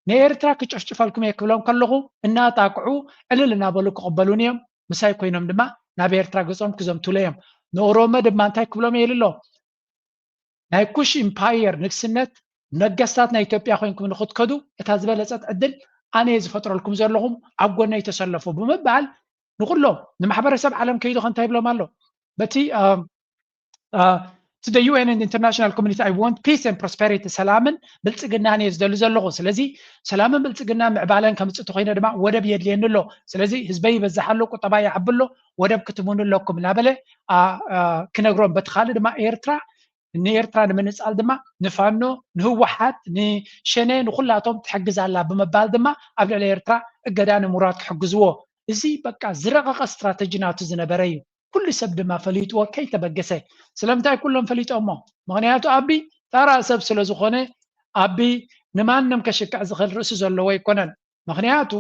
ንኤርትራ ክጨፍጭፈልኩም እየ ክብሎም ከለኹ እናጣቅዑ ዕልል እናበሉ ክቕበሉን እዮም። ምሳይ ኮይኖም ድማ ናብ ኤርትራ ገጾም ክዘምቱለ እዮም። ንኦሮሞ ድማ እንታይ ክብሎም እየ ኢሉ ኣሎ? ናይ ኩሽ ኢምፓየር ንግስነት ነገስታት ናይ ኢትዮጵያ ኮይንኩም ንክትከዱ እታ ዝበለጸት ዕድል ኣነ እየ ዝፈጥረልኩም ዘለኹም፣ ኣብ ጎነይ ተሰለፉ ብምባል ንኩሎም ንማሕበረሰብ ዓለም ከይዱ ከ እንታይ ይብሎም ኣሎ? በቲ to the U N and international community I want peace and prosperity ሰላምን ብልጽግናን እየ ዝደሊ ዘለኹ። ስለዚ ሰላምን ብልጽግናን ምዕባለን ከምጽእ ተኮይነ ድማ ወደብ የድልየኒ ኣሎ። ስለዚ ህዝበይ ይበዝሕ ኣሎ፣ ቁጠባ ይዓቢ ኣሎ፣ ወደብ ክትምኑ ኣለኩም እናበለ ክነግሮም፣ በቲ ካልእ ድማ ኤርትራ ንኤርትራ ንምንጻል ድማ ንፋኖ ንህወሓት ንሸኔ ንኩላቶም ትሕግዝ ኣላ ብምባል ድማ ኣብ ልዕሊ ኤርትራ እገዳ ንምውራድ ክሕግዝዎ። እዚ በቃ ዝረቐቐ ስትራተጂ ናቱ ዝነበረ እዩ። ኩሉ ሰብ ድማ ፈሊጥዎ ከይተበገሰ። ስለምንታይ ኩሎም ፈሊጦሞ? ምክንያቱ ኣቢ ተራ ሰብ ስለ ዝኾነ ኣቢ ንማንም ከሽክዕ ዝኽእል ርእሲ ዘለዎ ኣይኮነን። ምክንያቱ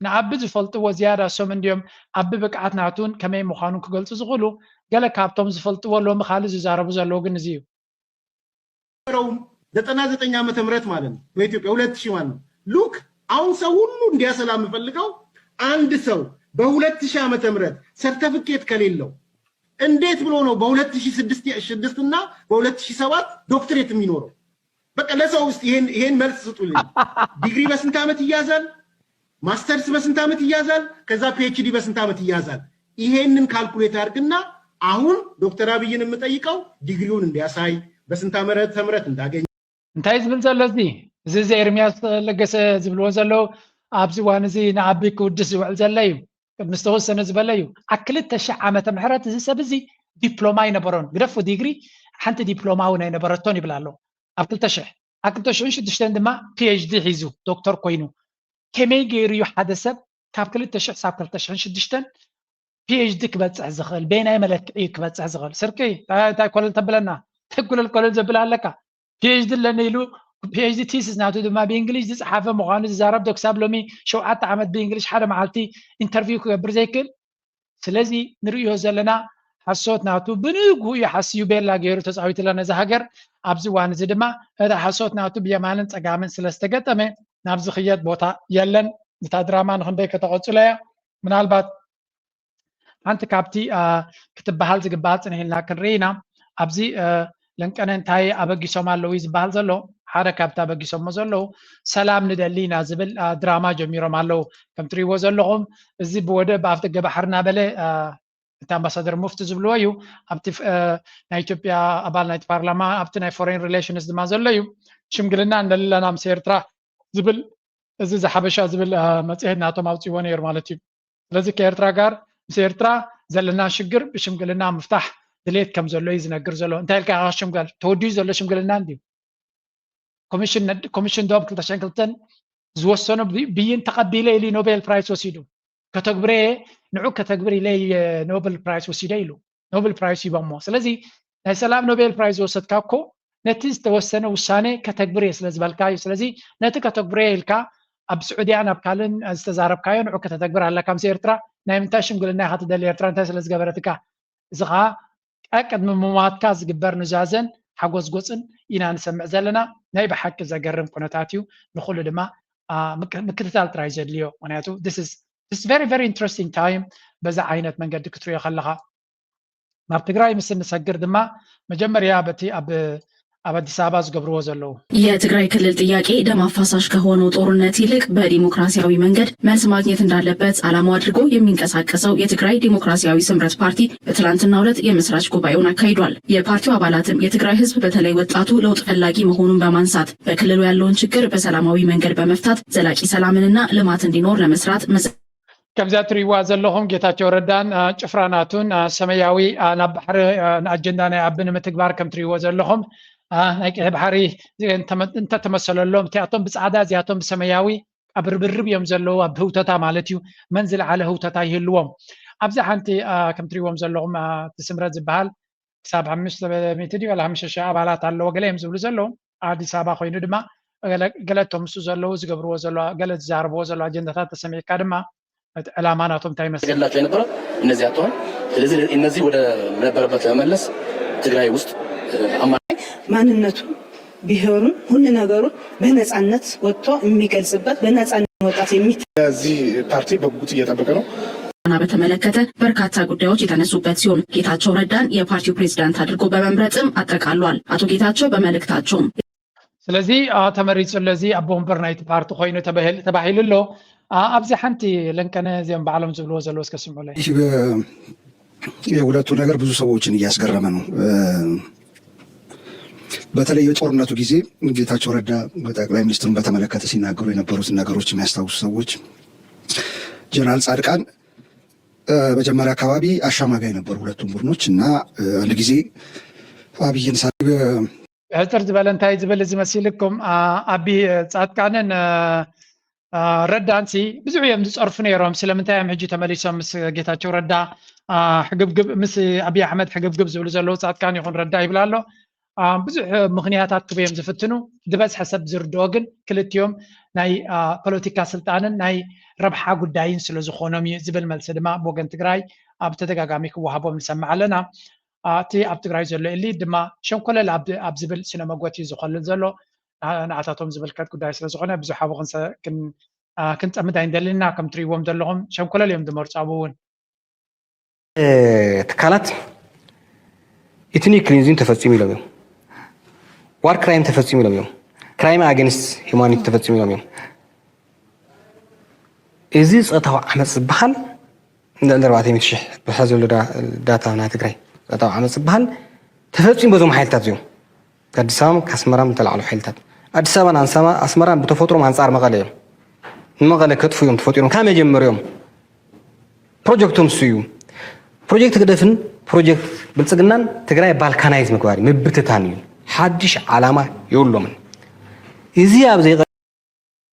ንኣቢ ዝፈልጥዎ ዝያዳ እሶም እንድዮም ኣቢ ብቅዓት ናቱን ከመይ ምዃኑን ክገልጹ ዝኽእሉ። ገለ ካብቶም ዝፈልጥዎ ሎሚ ካልእ ዝዛረቡ ዘለዉ ግን እዚ እዩ። ነበረውም ዘጠና ዘጠኝ ዓመተ ምህረት ማለት ነው በኢትዮጵያ ሁለት ሺህ ማለት ነው። Look አሁን ሰው ሁሉ እንዲያሰላ የምፈልገው አንድ ሰው በሁለት ሺህ ዓመተ ምህረት ሰርተፍኬት ከሌለው እንዴት ብሎ ነው በሁለት ሺህ ስድስት እና በሁለት ሺህ ሰባት ዶክትሬት የሚኖረው? በቃ ለሰው ውስጥ ይሄን ይሄን መልስ ስጡልኝ። ዲግሪ በስንት ዓመት ይያዛል? ማስተርስ በስንት ዓመት ይያዛል? ከዛ ፒኤችዲ በስንት ዓመት ይያዛል? ይሄንን ካልኩሌት አድርግና አሁን ዶክተር አብይን የምጠይቀው ዲግሪውን እንዲያሳይ በስንት ዓመተ ምህረት እንዳገኘ እንታይ ዝብል ዘሎ እዚ እዚ እዚ ኤርሚያስ ለገሰ ዝብልዎ ዘለዉ ኣብዚ እዋን እዚ ንኣቢ ክውድስ ዝውዕል ዘሎ እዩ። ቅድሚ ዝተወሰነ ዝበለ እዩ። ኣብ ክልተ ሽሕ ዓመተ ምሕረት እዚ ሰብ እዚ ዲፕሎማ ኣይነበሮን። ግደፎ ዲግሪ ሓንቲ ዲፕሎማ እውን ኣይነበረቶን ይብል ኣሎ። ኣብ ክልተ ሽሕ ኣብ ክልተ ሽሕን ሽዱሽተን ድማ ፒኤችዲ ሒዙ ዶክተር ኮይኑ ከመይ ገይሩ እዩ ሓደ ሰብ ካብ ክልተ ሽሕ ሳብ ክልተ ሽሕን ሽዱሽተን ፒኤችዲ ክበፅሕ ዝኽእል በየናይ መለክዒ እዩ ክበፅሕ ዝኽእል? ስርቂ እንታይ ኮለል ተብለና? እንታይ ኮለል ኮለል ዘብል ኣለካ? ፒኤችዲ ኣለኒ ኢሉ ፒኤችዲ ቲስስ ናቱ ድማ ብእንግሊሽ ዝፀሓፈ ምዃኑ ዝዛረብ ዶ ክሳብ ሎሚ ሸውዓተ ዓመት ብእንግሊሽ ሓደ መዓልቲ ኢንተርቪው ክገብር ዘይክእል? ስለዚ ንርእዮ ዘለና ሓሶት ናቱ ብንግሁ እዩ ሓስዩ ቤላ ገይሩ ተፃዊትላ ነዛ ሃገር። ኣብዚ እዋን እዚ ድማ እቲ ሓሶት ናቱ ብየማንን ፀጋምን ስለ ዝተገጠመ ናብዚ ክየድ ቦታ የለን። እታ ድራማ ንክንደይ ከተቐፅሎ እያ። ምናልባት ሓንቲ ካብቲ ክትበሃል ዝግባኣ ፅንሕ ኢልና ክንርኢ ኢና። ኣብዚ ለንቀነ እንታይ ኣበጊሶም ኣለዉ እዩ ዝበሃል ዘሎ። ሓደ ካብቲ ኣበጊሶሞ ዘለዉ ሰላም ንደሊ ኢና ዝብል ድራማ ጀሚሮም ኣለዉ። ከም ትሪእዎ ዘለኹም እዚ ብወደብ ብኣፍ ደገ ባሕሪ እናበለ እቲ ኣምባሳደር ሙፍቲ ዝብልዎ እዩ። ኣብቲ ናይ ኢትዮጵያ ኣባል ናይቲ ፓርላማ ኣብቲ ናይ ፎሬን ሪሌሽንስ ድማ ዘሎ እዩ። ሽምግልና ንደሊ ኣለና ምስ ኤርትራ ዝብል እዚ እዚ ሓበሻ ዝብል መፅሄት ናቶም ኣውፅዎ ነይሩ ማለት እዩ። ስለዚህ ከኤርትራ ጋር ምስ ኤርትራ ዘለና ሽግር ብሽምግልና ምፍታሕ ድሌት ከም ዘሎ እዩ ዝነግር ዘሎ። እንታይ ኢልካ ኢኻ ሽምገል ተወዲኡ ዘሎ ሽምግልና እንድዩ። ኮሚሽን ዶብ ክልተ ሽሕን ክልተን ዝወሰኖ ብይን ተቐቢለ ኢሉ ኖቤል ፕራይስ ወሲዱ። ከተግብረ ንዑ ከተግብር ኢለ ኖቤል ፕራይስ ወሲደ ኢሉ ኖቤል ፕራይስ ሂቦሞ። ስለዚ ናይ ሰላም ኖቤል ፕራይስ ዝወሰድካ እኮ ነቲ ዝተወሰነ ውሳኔ ከተግብር እየ ስለ ዝበልካ እዩ። ስለዚ ነቲ ከተግብር እየ ኢልካ ኣብ ስዑድያን ኣብ ካልእን ዝተዛረብካዮ ንዑ ከተተግብር ኣለካ። ምስ ኤርትራ ናይ ምንታይ ሽምግልና ኢኻ ትደሊ? ኤርትራ እንታይ ስለ ዝገበረትካ? እዚ ኸዓ ቀቅድሚ ምሟትካ ዝግበር ኑዛዘን ሓጎስጎስን ኢና ንሰምዕ ዘለና። ናይ ብሓቂ ዘገርም ኩነታት እዩ። ንኹሉ ድማ ምክትታል ጥራይ ዘድልዮ። ምክንያቱ this is very very interesting time። በዛ ዓይነት መንገዲ ክትሪኦ ከለኻ ናብ ትግራይ ምስ እንሰግር ድማ መጀመርያ በቲ ኣብ ኣብ ኣዲስ ኣበባ ዝገብርዎ ዘለዉ። የትግራይ ክልል ጥያቄ ደም አፋሳሽ ከሆነው ጦርነት ይልቅ በዲሞክራሲያዊ መንገድ መልስ ማግኘት እንዳለበት ዓላማው አድርጎ የሚንቀሳቀሰው የትግራይ ዲሞክራሲያዊ ስምረት ፓርቲ በትላንትናው ዕለት የመስራች ጉባኤውን አካሂዷል። የፓርቲው አባላትም የትግራይ ህዝብ በተለይ ወጣቱ ለውጥ ፈላጊ መሆኑን በማንሳት በክልሉ ያለውን ችግር በሰላማዊ መንገድ በመፍታት ዘላቂ ሰላምንና ልማት እንዲኖር ለመስራት ከምዚኣ ትሪእዋ ዘለኹም ጌታቸው ረዳን ጭፍራ ናቱን ሰመያዊ ናብ ባሕሪ ንኣጀንዳ ናይ ኣቢ ንምትግባር ከም ትሪእዎ ዘለኹም ናይ ቀይሕ ባሕሪ እንተተመሰለሎም እቲኣቶም ብፃዕዳ እዚኣቶም ብሰመያዊ ኣብ ርብርብ እዮም ዘለዉ ኣብ ህውተታ ማለት እዩ። መን ዝለዓለ ህውተታ ይህልዎም? ኣብዚ ሓንቲ ከም ትሪእዎም ዘለኹም እቲ ስምረት ዝበሃል ክሳብ ሓሙሽተ ሚእቲ ድዩ ዋላ ሓሙሽተ ሺሕ ኣባላት ኣለዎ ገለ እዮም ዝብሉ ዘለዉ። ኣዲስ ኣበባ ኮይኑ ድማ ገለ እቶም ምስ ዘለዉ ዝገብርዎ ዘሎ ገለ ዝዛረብዎ ዘሎ ኣጀንዳታት ተሰሚዕካ ድማ እቲ ዕላማ ናቶም እንታይ ይመስል? ገድላቸው የነበረ እነዚህ አጥተዋል። ስለዚህ እነዚህ ወደ ነበረበት ለመመለስ ትግራይ ውስጥ አማራጭ ማንነቱን ብሔሩን ሁሉ ነገሩን በነፃነት ወጥቶ የሚገልጽበት በነፃነት መውጣት የሚ እዚህ ፓርቲ በጉጉት እየጠበቀ ነው። ና በተመለከተ በርካታ ጉዳዮች የተነሱበት ሲሆን ጌታቸው ረዳን የፓርቲው ፕሬዝዳንት አድርጎ በመምረጥም አጠቃሏል። አቶ ጌታቸው በመልእክታቸውም ስለዚ ተመሪፁ ለዚ ኣቦ ወንበር ናይቲ ፓርቲ ኮይኑ ተባሂሉ ኣሎ። ኣብዚ ሓንቲ ለንቀነ እዚኦም ባዕሎም ዝብልዎ ዘለዉ እስከ ስምዑለይ። የሁለቱ ነገር ብዙ ሰዎችን እያስገረመ ነው። በተለይ የጦርነቱ ጊዜ ጌታቸው ረዳ ጠቅላይ ሚኒስትሩን በተመለከተ ሲናገሩ የነበሩትን ነገሮች የሚያስታውሱ ሰዎች ጀነራል ጻድቃን መጀመሪያ አካባቢ አሻማጋይ ነበሩ ሁለቱም ቡድኖች እና አንድ ጊዜ አብይን ሳ ሕፅር ዝበለ እንታይ ዝብል እዚ መሲልኩም ኣቢ ፃድቃንን ረዳንሲ ብዙሕ እዮም ዝፀርፉ ነይሮም። ስለምንታይ እዮም ሕጂ ተመሊሶም ምስ ጌታቸው ረዳ ሕግብግብ ምስ ኣብይ ኣሕመድ ሕግብግብ ዝብሉ ዘለዉ ፃድቃን ይኹን ረዳ ይብል ኣሎ። ብዙሕ ምኽንያታት ክበዮም ዝፍትኑ ዝበዝሐ ሰብ ዝርድኦ ግን ክልቲኦም ናይ ፖለቲካ ስልጣንን ናይ ረብሓ ጉዳይን ስለ ዝኾኖም እዩ ዝብል መልሲ ድማ ብወገን ትግራይ ኣብ ተደጋጋሚ ክወሃቦም ንሰምዕ ኣለና። እቲ ኣብ ትግራይ ዘሎ ኤሊት ድማ ሸንኮለል ኣብ ዝብል ስነ መጎት እዩ ዝኸልል ዘሎ። ንኣታቶም ዝምልከት ጉዳይ ስለ ዝኾነ ብዙሕ ኣብኡ ክንጸምድ ኣይንደልን ኢና። ከም ትሪእዎም ዘለኹም ሸንኮለል እዮም ዝመርፁ። ኣብኡ እውን ትካላት ኢትኒክ ክሊንዚንግ ተፈፂሙ ኢሎም እዮም። ዋር ክራይም ተፈፂሙ ኢሎም እዮም። ክራይም ኣገንስት ሂማኒቲ ተፈፂሙ ኢሎም እዮም። እዚ ፆታዊ ዓመፅ ዝበሃል ልዕሊ ኣርባዕተ ሚእቲ ሽሕ ብሓ ዘሎ ዳታ ናይ ትግራይ ፆታዊ ዓመፅ ዝበሃል ተፈፂሙ በዞም ሓይልታት እዮም። ኣዲስ ኣበባን ኣስመራን ዝተላዕሉ ሓይልታት ኣዲስ ኣበባን ኣስመራን ብተፈጥሮም ኣንፃር መቐለ እዮም። ንመቐለ ከጥፉ እዮም ተፈጢሮም ካብ መጀመሪኦም። ፕሮጀክቶም እሱ እዩ። ፕሮጀክት ህግደፍን ፕሮጀክት ብልፅግናን ትግራይ ባልካናይዝ ምግባር እዩ፣ ምብትታን እዩ። ሓድሽ ዓላማ የብሎምን። እዚ ኣብ ዘይቀ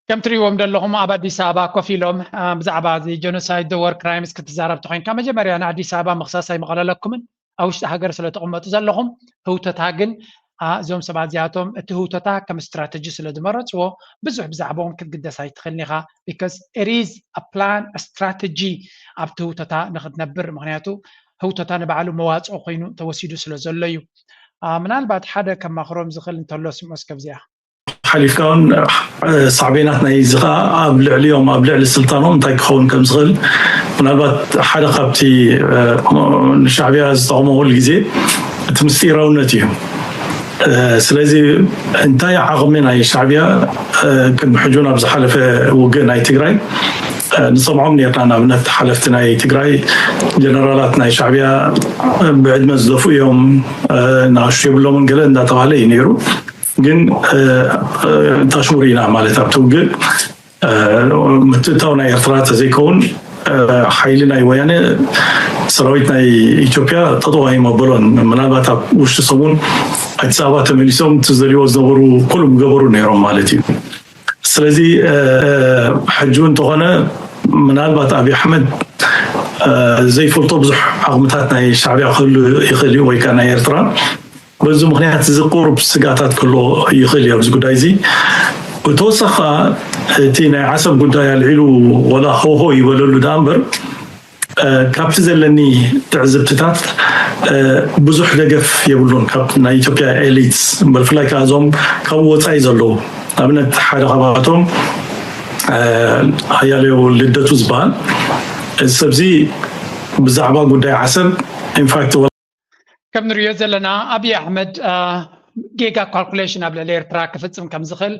ከም ትሪእዎም ዘለኹም ኣብ ኣዲስ ኣበባ ኮፍ ኢሎም ብዛዕባ እዚ ጀኖሳይድ ወር ክራይምስ ክትዛረብ ተኮይንካ መጀመርያ ንኣዲስ ኣበባ ምኽሳስ ኣይምቐለለኩምን። ኣብ ውሽጢ ሃገር ስለ ተቐመጡ ዘለኹም ህውተታ ግን እዞም ሰባት እዚኣቶም እቲ ህውተታ ከም ስትራተጂ ስለ ዝመረፅዎ ብዙሕ ብዛዕባኦም ክትግደስ ኣይትኽእልን ኢኻ። Because it is a plan, a strategy ኣብቲ ህውተታ ንክትነብር። ምክንያቱ ህውተታ ንባዕሉ መዋፅኦ ኮይኑ ተወሲዱ ስለ ዘሎ እዩ። ምናልባት ሓደ ከማኽሮም ዝኽእል እንተሎ ስምዖ እስከ ብዚኣ። ሓሊፍካ እውን ሳዕቤናት ናይ እዚ ከዓ ኣብ ልዕሊኦም ኣብ ልዕሊ ስልጣኖም እንታይ ክኸውን ከም ዝኽእል ምናልባት ሓደ ካብቲ ንሻዕብያ ዝጠቕሞ ኩሉ ግዜ እቲ ምስጢራውነት እዩ። ስለዚ እንታይ ዓቕሚ ናይ ሻዕብያ ቅድሚ ሕጂ ናብ ዝሓለፈ ውግእ ናይ ትግራይ ንሰምዖም ነርና። ንኣብነት ሓለፍቲ ናይ ትግራይ ጀነራላት ናይ ሻዕብያ ብዕድመ ዝደፍኡ እዮም፣ ንኣሽቱ የብሎምን ገለ እንዳተባሃለ እዩ ነይሩ። ግን ታሽሙር ኢና ማለት ኣብቲ ውግእ ምትእታው ናይ ኤርትራ ተዘይከውን ሓይሊ ናይ ወያነ ሰራዊት ናይ ኢትዮጵያ ጠጠው ኣይመበሎን። ምናልባት ኣብ ውሽጢ ሰሙን ኣዲስ ኣበባ ተመሊሶም እቲ ዝደልይዎ ዝነበሩ ኩሉ ምገበሩ ነይሮም ማለት እዩ። ስለዚ ሕጂ እውን እንተኾነ ምናልባት ኣብይ ኣሕመድ ዘይፈልጦ ብዙሕ ዓቕምታት ናይ ሻዕብያ ክህሉ ይኽእል እዩ ወይ ከዓ ናይ ኤርትራ። በዚ ምክንያት እዚ ቁሩብ ስግኣታት ክህልዎ ይኽእል እዩ ኣብዚ ጉዳይ እዚ። ብተወሳኺ ከዓ እቲ ናይ ዓሰብ ጉዳይ ኣልዒሉ ወላ ሆሆ ይበለሉ ደኣ እምበር ካብቲ ዘለኒ ትዕዝብትታት ብዙሕ ደገፍ የብሉን ካብ ናይ ኢትዮጵያ ኤሊትስ እምበር ብፍላይ ከዓ እዞም ካብኡ ወፃኢ ዘለዉ ኣብነት ሓደ ካብኣቶም ኣያሌው ልደቱ ዝበሃል እዚ ሰብዚ ብዛዕባ ጉዳይ ዓሰብ ኢንፋክት ከም ንሪኦ ዘለና ኣብይ ኣሕመድ ጌጋ ካልኩሌሽን ኣብ ልዕሊ ኤርትራ ክፍፅም ከም ዝኽእል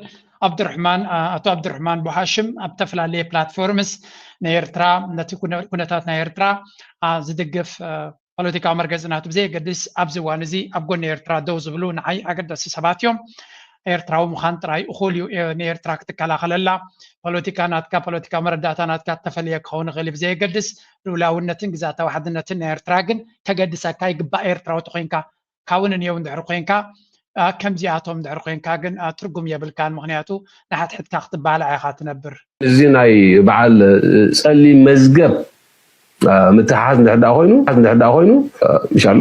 ኣብድርሕማን ኣቶ ኣብድርሕማን ቡሃሽም ኣብ ዝተፈላለየ ፕላትፎርምስ ንኤርትራ ነቲ ኩነታት ናይ ኤርትራ ዝድግፍ ፖለቲካዊ መርገፂ ናቱ ብዘየገድስ ኣብዚ እዋን እዚ ኣብ ጎኒ ኤርትራ ደው ዝብሉ ንዓይ ኣገደስቲ ሰባት እዮም። ኤርትራዊ ምዃን ጥራይ እኹል እዩ ንኤርትራ ክትከላኸለላ። ፖለቲካ ናትካ ፖለቲካዊ መረዳእታ ናትካ እተፈለየ ክኸውን ይኽእል እዩ ብዘየገድስ ልኡላውነትን ግዝኣታዊ ሓድነትን ናይ ኤርትራ ግን ከገድሰካ ይግባእ። ኤርትራዊ ተኮይንካ ካብኡ ንንየው እንድሕር ኮይንካ ከምዚኣቶም እንድሕር ኮይንካ ግን ትርጉም የብልካን። ምክንያቱ ንሓትሕትካ ክትባላዕ ኢኻ ትነብር። እዚ ናይ በዓል ጸሊም መዝገብ ምትሓዝ እንድሕር ደኣ ኮይኑ እንድሕር ደኣ ኮይኑ ኢንሻሎ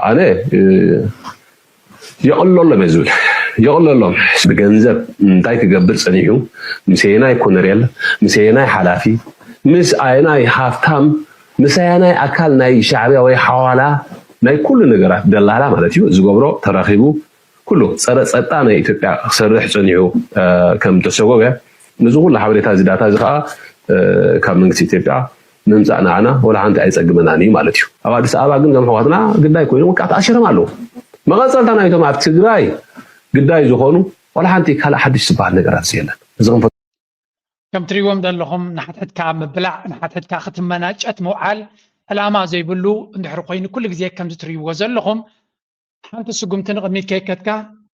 ኣነ የቕልሎ እየ ዝብል። የቕለሎም። ብገንዘብ እንታይ ክገብር ጸኒሑ፣ ምስ ኣየናይ ኮነሬል፣ ምስ ኣየናይ ሓላፊ፣ ምስ ኣየናይ ሃፍታም፣ ምስ ኣየናይ ኣካል ናይ ሻዕብያ ወይ ሓዋላ ናይ ኩሉ ነገራት ደላላ ማለት እዩ ዝገብሮ ተራኺቡ ኩሉ ጸረ ጸጥታ ናይ ኢትዮጵያ ክሰርሕ ጸኒሑ ከም ተሰጎገ፣ ነዚ ኩሉ ሓበሬታ እዚ ዳታ እዚ ከዓ ካብ መንግስቲ ኢትዮጵያ ምምፃእ ንዓና ወላ ሓንቲ ኣይፀግመናን እዩ ማለት እዩ። ኣብ ኣዲስ ኣበባ ግን ከም ኣሕዋትና ግዳይ ኮይኑ ከዓ ተኣሲሮም ኣለዉ። መቐፀልታ ናይቶም ኣብ ትግራይ ግዳይ ዝኾኑ ወላ ሓንቲ ካልእ ሓድሽ ዝበሃል ነገራት የለን። እዚ ክንፈ- ከም ትሪእዎም ዘለኹም ንሓድሕድካ ምብላዕ፣ ንሓድሕድካ ክትመናጨት ምውዓል ዕላማ ዘይብሉ እንድሕር ኮይኑ ኩሉ ግዜ ከምዚ ትሪእዎ ዘለኹም ሓንቲ ስጉምቲ ንቕድሚት ከይከድካ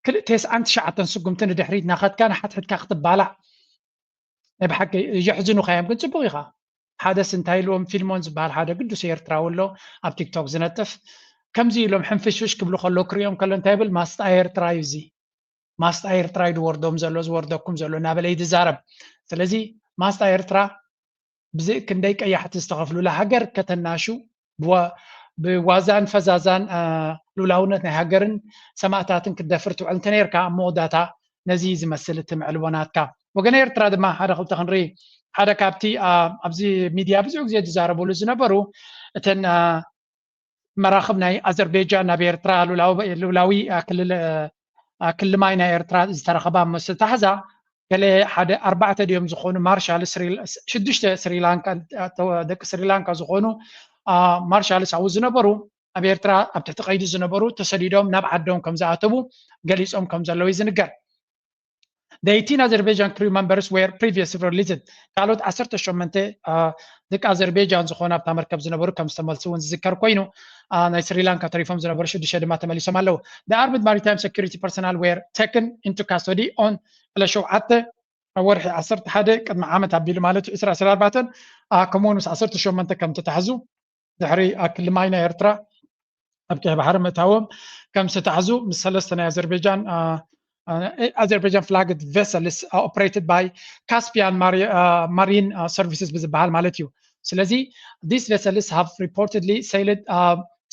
ክልተ ተስዓን ትሽዓተን ስጉምቲ ንድሕሪት ናኸድካ ንሓድሕድካ ክትባላዕ ናይ ብሓቂ የሕዝኑኻ እዮም። ግን ፅቡቕ ኢኻ። ሓደስ እንታይ ኢልዎም ፊልሞን ዝበሃል ሓደ ግዱስ ኤርትራዊ ኣሎ ኣብ ቲክቶክ ዝነጥፍ ከምዚ ኢሎም ሕንፍሽፍሽ ክብሉ ከለዉ ክሪኦም ከሎ እንታይ ይብል ማስጣ ኤርትራ እዩ እዚ ማስጣ ኤርትራ እዩ ዝወርዶም ዘሎ ዝወርደኩም ዘሎ እናበለ እዩ ዝዛረብ። ስለዚ ማስጣ ኤርትራ ብዚ ክንደይ ቀያሕቲ ዝተኸፍሉላ ሃገር ከተናሹ ብዋዛን ፈዛዛን ልኡላውነት ናይ ሃገርን ሰማእታትን ክትደፍር ትውዕል እንተነርካ ኣብ መወዳእታ ነዚ ዝመስል እቲ ምዕልቦ ናትካ ወገን ኤርትራ ድማ ሓደ ክልተ ክንርኢ ሓደ ካብቲ ኣብዚ ሚድያ ብዙሕ ግዜ ዝዛረብሉ ዝነበሩ እተን መራኽብ ናይ ኣዘርቤጃን ናብ ኤርትራ ልኡላዊ ክሊ ማይ ናይ ኤርትራ ዝተረኸባ መስተታሕዛ ገለ ሓደ ኣርባዕተ ድዮም ዝኾኑ ማርሻል ሽዱሽተ ስሪላንካ ደቂ ስሪላንካ ዝኾኑ ማርሻልስ ኣብኡ ዝነበሩ ኣብ ኤርትራ ኣብ ትሕቲ ቀይዲ ዝነበሩ ተሰዲዶም ናብ ዓዶም ከም ዝኣተዉ ገሊጾም ከም ዘለዉ እዩ ዝንገር። The eighteen Azerbaijan crew members were previously released። ካልኦት ዓሰርተ ሸሞንተ ደቂ ኣዘርቤጃን ዝኾኑ ኣብታ መርከብ ዝነበሩ ከም ዝተመልሱ እውን ዝዝከር ኮይኑ ናይ ስሪላንካ ተሪፎም ዝነበሩ ሽዱሽተ ድማ ተመሊሶም ኣለዉ። The armed maritime security personnel were taken into custody on ዕለት ሸውዓተ ወርሒ ዓሰርተ ሓደ ቅድሚ ዓመት ኣቢሉ ማለት እዩ ዕስራ ዕስራ ኣርባዕተ ከምኡ እውን ምስ ዓሰርተ ሸሞንተ ከም ተታሕዙ ድሕሪ ኣብ ክሊ ማይ ናይ ኤርትራ ኣብ ቀይሕ ባሕሪ ምእታዎም ከም ዝተታሕዙ ምስ ሰለስተ ናይ ኣዘርቤጃን Azerbaijan flagged vessels operated by Caspian Marine Services ብዝበሃል ማለት እዩ። ስለዚ these vessels have reportedly sailed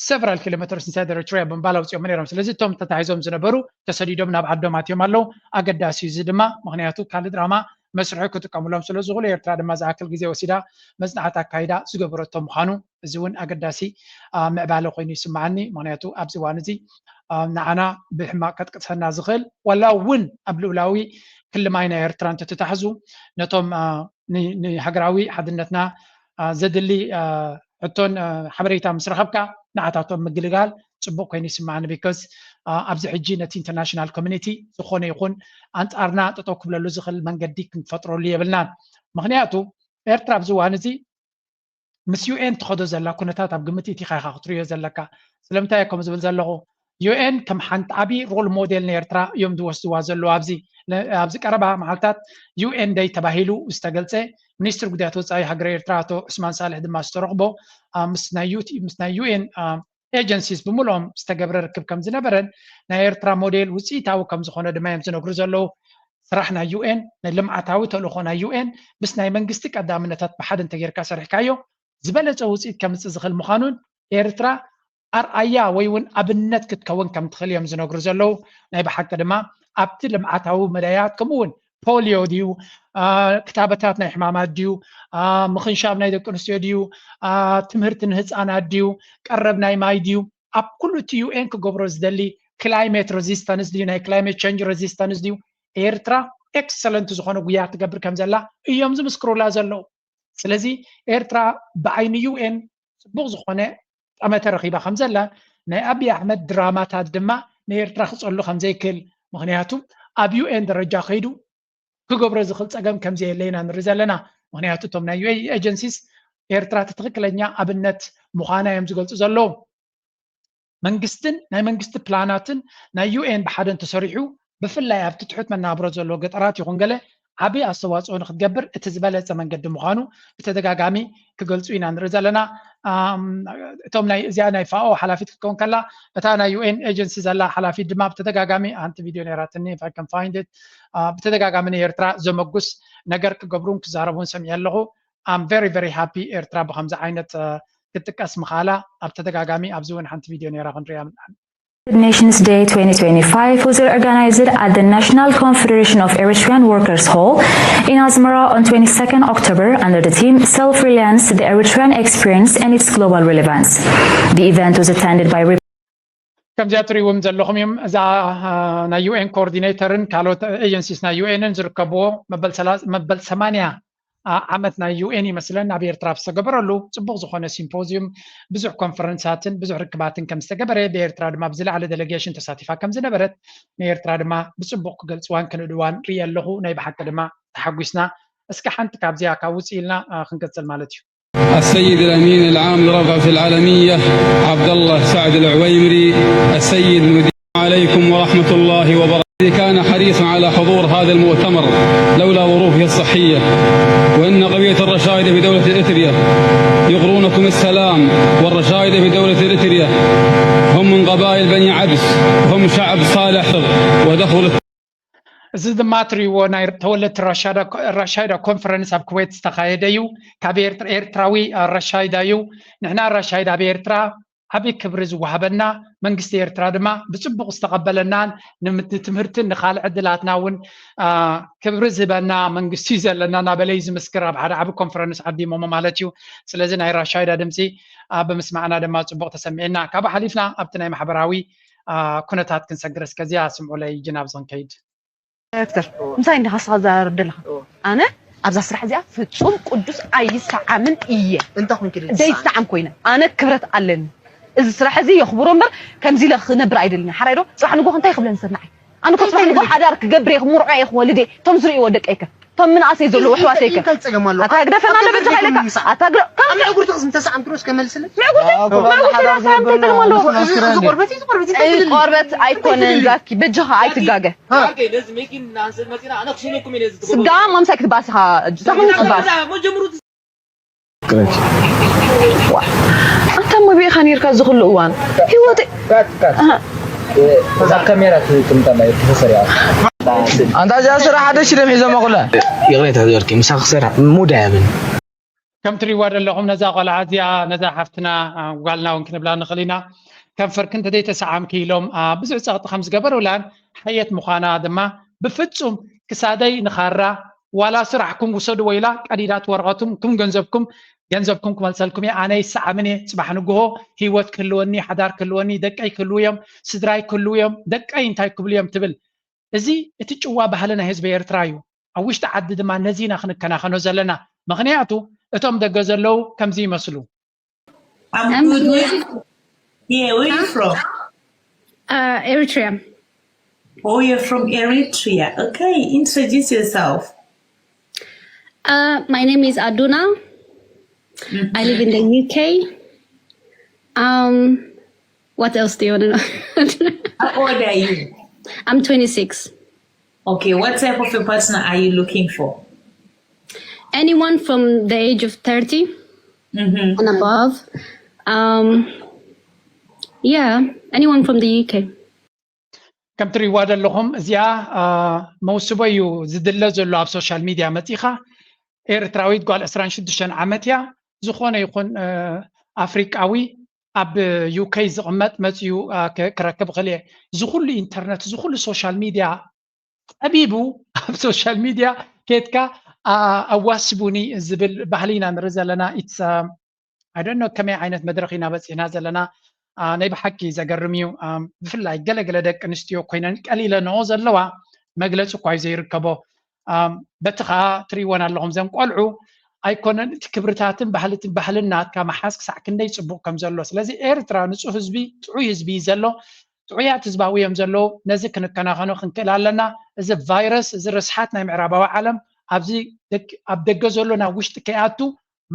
several kilometers inside Eritrea ብምባል ኣውፅኦም ነይሮም። ስለዚ እቶም ተታሒዞም ዝነበሩ ተሰዲዶም ናብ ዓዶም ኣትዮም ኣለዉ። ኣገዳሲ እዩ እዚ ድማ ምክንያቱ ካልእ ድራማ መስርሒ ክጥቀምሎም ስለ ዝኽእሉ ኤርትራ ድማ ዝኣክል ግዜ ወሲዳ መፅናዕቲ ኣካይዳ ዝገበረቶ ምዃኑ እዚ እውን ኣገዳሲ ምዕባለ ኮይኑ ይስምዓኒ። ምክንያቱ ኣብዚ እዋን እዚ ንዓና ብሕማቅ ከጥቅሰና ዝኽእል ዋላ እውን ኣብ ልኡላዊ ክሊ ማይ ናይ ኤርትራ እንተተታሕዙ ነቶም ንሃገራዊ ሓድነትና ዘድሊ ሕቶን ሓበሬታ ምስ ረኸብካ ንዓታቶም ምግልጋል ፅቡቅ ኮይኑ ይስምዓኒ። Because ኣብዚ ሕጂ ነቲ international community ዝኾነ ይኹን ኣንፃርና ጠጠው ክብለሉ ዝኽእል መንገዲ ክንፈጥረሉ የብልናን። ምክንያቱ ኤርትራ ኣብዚ እዋን እዚ ምስ ዩኤን ትኸዶ ዘላ ኩነታት ኣብ ግምት ኢቲኻ ኢኻ ክትሪዮ ዘለካ። ስለምንታይ ከም ዝብል ዘለኹ ዩኤን ከም ሓንቲ ዓብዪ role model ንኤርትራ እዮም ዝወስድዋ ዘለዉ። ኣብዚ ኣብዚ ቀረባ መዓልታት ዩኤን ደይ ተባሂሉ ዝተገልፀ ሚኒስትር ጉዳያት ወፃኢ ሃገረ ኤርትራ ኣቶ ዑስማን ሳልሕ ድማ ዝተረኽቦ ምስ ናይ ዩቲ ምስ ናይ ዩኤን agencies ብምልኦም ዝተገብረ ርክብ ከም ዝነበረን ናይ ኤርትራ ሞዴል ውፅኢታዊ ከም ዝኾነ ድማ እዮም ዝነግሩ ዘለዉ። ስራሕ ናይ ዩኤን ናይ ልምዓታዊ ተልእኾ ናይ ዩኤን ምስ ናይ መንግስቲ ቀዳምነታት ብሓደ እንተጌርካ ሰሪሕካዮ ዝበለፀ ውፅኢት ከምፅእ ዝኽእል ምዃኑን ኤርትራ ኣርኣያ ወይ እውን ኣብነት ክትከውን ከም ትኽእል እዮም ዝነግሩ ዘለዉ። ናይ ብሓቂ ድማ ኣብቲ ልምዓታዊ መዳያት ከምኡ እውን ፖሊዮ ድዩ ክታበታት ናይ ሕማማት ድዩ ምኽንሻብ ናይ ደቂ ኣንስትዮ ድዩ ትምህርቲ ንህፃናት ድዩ ቀረብ ናይ ማይ ድዩ ኣብ ኩሉ እቲ ዩኤን ክገብሮ ዝደሊ climate resistance ድዩ ናይ climate change resistance ድዩ ኤርትራ excellent ዝኾነ ጉያ ትገብር ከም ዘላ እዮም ዝምስክሩላ ዘለዉ። ስለዚ ኤርትራ ብዓይኒ ዩኤን ፅቡቅ ዝኾነ ጠመተ ረኺባ ከም ዘላ ናይ ኣብይ ኣሕመድ ድራማታት ድማ ንኤርትራ ክፀሉ ከም ዘይክእል ምክንያቱ ኣብ ዩኤን ደረጃ ከይዱ ክገብሮ ዝኽእል ፀገም ከም ዘየለ ኢና ንርኢ ዘለና። ምክንያቱ እቶም ናይ ዩኤን agencies ኤርትራ እቲ ትኽክለኛ ኣብነት ምዃና እዮም ዝገልፁ ዘለዉ። መንግስትን ናይ መንግስቲ ፕላናትን ናይ ዩኤን ብሓደ እንተሰሪሑ ብፍላይ ኣብቲ ትሑት መናብሮ ዘለዎ ገጠራት ይኹን ገለ ዓብዪ ኣስተዋፅኦ ንክትገብር እቲ ዝበለፀ መንገዲ ምዃኑ ብተደጋጋሚ ክገልፁ ኢና ንርኢ ዘለና። እቶም ናይ እዚኣ ናይ ፋኦ ሓላፊት ክትከውን ከላ እታ ናይ ዩኤን agency ዘላ ሓላፊት ድማ ብተደጋጋሚ ሓንቲ ቪድዮ ነይራትኒ if I can find it ብተደጋጋሚ ንኤርትራ ዘመጉስ ነገር ክገብሩን ክዛረቡን ሰሚዐ ኣለኹ። I'm very very happy ኤርትራ ብከምዚ ዓይነት ክትጥቀስ ምኻላ ኣብ ተደጋጋሚ ኣብዚ እውን ሓንቲ ቪድዮ ነይራ ክንሪኣ Nations Day twenty twenty-five was organized at the National Confederation of Eritrean Workers Hall in Asmara on twenty-second October under the theme Self-Reliance, the Eritrean Experience and its Global Relevance. The event was attended by ከምዚኣ ትርእይዎም ዘለኹም እዮም። እዛ ናይ ዩ ኤን ኮኦርዲኔተርን ካልኦት ኤጀንሲስ ናይ ዩ ኤንን ዝርከብዎ መበል ሰማንያ ዓመት ናይ ዩ ኤን ይመስለን ኣብ ኤርትራ ዝተገበረሉ ጽቡቕ ዝኾነ ሲምፖዚዩም ብዙሕ ኮንፈረንሳትን ብዙሕ ርክባትን ከም ዝተገበረ ብኤርትራ ድማ ብዝለዓለ ዴሌጌሽን ተሳቲፋ ከም ዝነበረት ንኤርትራ ድማ ብጽቡቕ ክገልጽዋን ክንእድዋን ርእየ ኣለኹ። ናይ ብሓቂ ድማ ተሓጒስና። እስከ ሓንቲ ካብዚኣ ካብ ውጽእ ኢልና ክንቀጽል ማለት እዩ። السيد الأمين العام لرابطة العالمية عبد الله سعد العويمري، السيد المدير عليكم ورحمة الله وبركاته. كان حريصا على حضور هذا المؤتمر لولا ظروفه الصحية، وإن قبيلة الرشايدة في دولة إريتريا يقرونكم السلام، والرشايدة في دولة إريتريا هم من قبائل بني عبس، هم شعب صالح ودخل እዚ ድማ ትሪእዎ ናይ ተወለድቲ ራሻይዳ ኮንፈረንስ ኣብ ኩዌት ዝተኻየደ እዩ። ካብ ኤርትራዊ ራሻይዳ እዩ። ንሕና ራሻይዳ ኣብ ኤርትራ ዓብዪ ክብሪ ዝወሃበና መንግስቲ ኤርትራ ድማ ብፅቡቕ ዝተቐበለናን ንትምህርትን ንካልእ ዕድላትና እውን ክብሪ ዝህበና መንግስቲ እዩ ዘለና እናበለ እዩ ዝምስክር ኣብ ሓደ ዓቢ ኮንፈረንስ ዓዲሞሞ ማለት እዩ። ስለዚ ናይ ራሻይዳ ድምፂ ብምስማዕና ድማ ፅቡቕ ተሰሚዕና። ካብኡ ሓሊፍና ኣብቲ ናይ ማሕበራዊ ኩነታት ክንሰግር እስከ እዚኣ ስምዑለይ ጅን ኣብዚ ክንከይድ። ዳይረክተር እንታይ እንዲኻ ንስኻ ትዛረብ ዘለኻ? ኣነ ኣብዛ ስራሕ እዚኣ ፍጹም ቅዱስ ኣይሰዓምን እየ። እንታይ ኮንኪ ደይ ዘይሰዓም ኮይነ ኣነ ክብረት ኣለኒ። እዚ ስራሕ እዚ የኽብሮ እምበር ከምዚ ኢለ ክነብር ኣይደልን። ሓራይ ዶ? ጽባሕ ንጎ እንታይ ክብለኒ ሰብ ንዓይ? ኣነ እኮ ጽባሕ ንጎ ሓዳር ክገብር እየ፣ ክምርዖ እየ፣ ክወልድ እየ። እቶም ዝርእይዎ ደቀይ ከ? እቶም ምንኣሰይ ዘለዉ ኣሕዋተይ ከ? እንታይ ጸገም ኣለዎ? ኣታ ግደፈና ዶ በጃኻ ኢለካ? ኣታ ግደ- ካብ ምዕጉርቲ ክስም ተሰዓምኪ ዶ እስከ መልስለይ? ምዕጉርቲ? ምዕጉርቲ ዳስ እንታይ ጸገም ኣለዎ? እዚ ቆርበት እዩ፣ እዚ ቆርበት እዩ። እዚ ቆርበት ኣይኮነን ዛኪ፣ በጃኻ ኣይትጋገ። ስጋ ማምሳይ ክትባስኻ ጅታኹም ክትባስ ኣንታ መቢእኻ ነርካ እዚ ኩሉ እዋን ህይወት እዛ ካሜራ ትምጣ ትሰሪያ ኣንታ እዚኣ ስራሕ ሓደ ሽደም ሒዞማ ኩላ ይቕሬታ ዝበልኪ ምሳኺ ክሰርሕ ሙድ ኣያብን ከም ትሪእዋ ዘለኹም ነዛ ቆልዓ እዚኣ ነዛ ሓፍትና ጓልና እውን ክንብላ ንኽእል ኢና። ከም ፍርቂ እንተዘይተሰዓምኪ ኢሎም ብዙሕ ጸቕጢ ከም ዝገበሩላን ሓየት ምዃና ድማ ብፍጹም ክሳደይ ንኻራ ዋላ ስራሕኩም ውሰድዎ ኢላ ቀዲዳት ወረቐትኩም ገንዘብኩም ገንዘብኩም ክመልሰልኩም እየ ኣነ ይሰዓምን እየ ጽባሕ ንግሆ ህይወት ክህልወኒ ሓዳር ክህልወኒ ደቀይ ክህልዉ እዮም ስድራይ ክህልዉ እዮም ደቀይ እንታይ ክብሉ እዮም ትብል እዚ እቲ ጭዋ ባህሊ ናይ ህዝቢ ኤርትራ እዩ ኣብ ውሽጢ ዓዲ ድማ ነዚ ኢና ክንከናኸኖ ዘለና ምኽንያቱ እቶም ደገ ዘለዉ ከምዚ ይመስሉ I'm good. Where, yeah, where are you from? Uh, Eritrea. Oh, you're from Eritrea. Okay, introduce yourself. Uh, my name is Aduna. Mm-hmm. I live in the U K. Um, what else do you want to know? How old are you? I'm twenty-six. Okay, what type of a partner are you looking for? Anyone from the age of thirty mm-hmm. and above. Um, yeah, anyone from the U K. ከም ትሪእዋ ዘለኹም እዚኣ መውስቦ እዩ ዝድለ ዘሎ ኣብ ሶሻል ሚድያ መፂኻ ኤርትራዊት ጓል ዕስራን ሽዱሽተን ዓመት እያ ዝኾነ ይኹን ኣፍሪቃዊ ኣብ ዩከይ ዝቕመጥ መፅኡ ክረክብ ክእል እየ እዚ ኩሉ ኢንተርነት እዚ ኩሉ ሶሻል ሚድያ ጠቢቡ ኣብ ሶሻል ሚድያ ኬድካ ኣዋስቡኒ ዝብል ባህሊ ኢና ንርኢ ዘለና ኢትስ I don't know ከመይ ዓይነት መድረኽ ኢና በፂሕና ዘለና ናይ ብሓቂ ዘገርም እዩ ብፍላይ ገለገለ ደቂ ኣንስትዮ ኮይነን ቀሊለንኦ ዘለዋ መግለፂ እኳ እዩ ዘይርከቦ በቲ ከዓ ትሪእወን ኣለኹም ዘን ቆልዑ ኣይኮነን እቲ ክብርታትን ባህልትን ባህልን ናትካ መሓዝ ክሳዕ ክንደይ ፅቡቅ ከም ዘሎ ስለዚ ኤርትራ ንፁህ ህዝቢ ጥዑይ ህዝቢ እዩ ዘሎ ጥዑያት ህዝባዊ እዮም ዘለዉ ነዚ ክንከናኸኖ ክንክእል ኣለና እዚ ቫይረስ እዚ ርስሓት ናይ ምዕራባዊ ዓለም ኣብዚ ኣብ ደገ ዘሎ ናብ ውሽጢ ከይኣቱ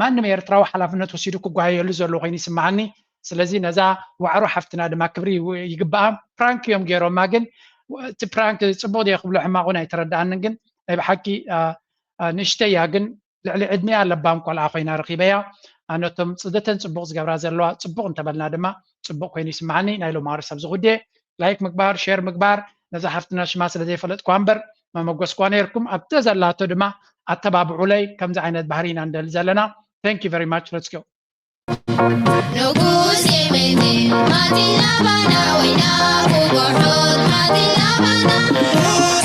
ማንም ኤርትራዊ ሓላፍነት ወሲዱ ክጓየየሉ ዘሎ ኮይኑ ይስምዓኒ ስለዚ ነዛ ዋዕሮ ሓፍትና ድማ ክብሪ ይግበኣ ፕራንክ እዮም ገይሮማ ግን እቲ ፕራንክ ፅቡቅ ድየ ክብሎ ሕማቅ እውን ኣይተረድኣንን ግን ናይ ብሓቂ ንእሽተይ እያ ግን ልዕሊ ዕድሚኣ ለባም ቆልዓ ኮይና ረኺበያ ኣነቶም ፅደተን ፅቡቅ ዝገብራ ዘለዋ ፅቡቅ እንተበልና ድማ ፅቡቅ ኮይኑ ይስምዓኒ ናይ ሎማሪ ሰብ ዝጉድየ ላይክ ምግባር ሼር ምግባር ነዛ ሓፍትና ሽማ ስለ ዘይፈለጥኳ እምበር መመጎስኳ ነይርኩም ኣብቲ ዘላቶ ድማ ኣተባብዑለይ ከምዚ ዓይነት ባህሪ ኢና ንደሊ ዘለና thank you very much let's go ንጉስ የመንቴ ማቲላ ባና ወይና ኩጎሖት ማቲላ ባና ንጉስ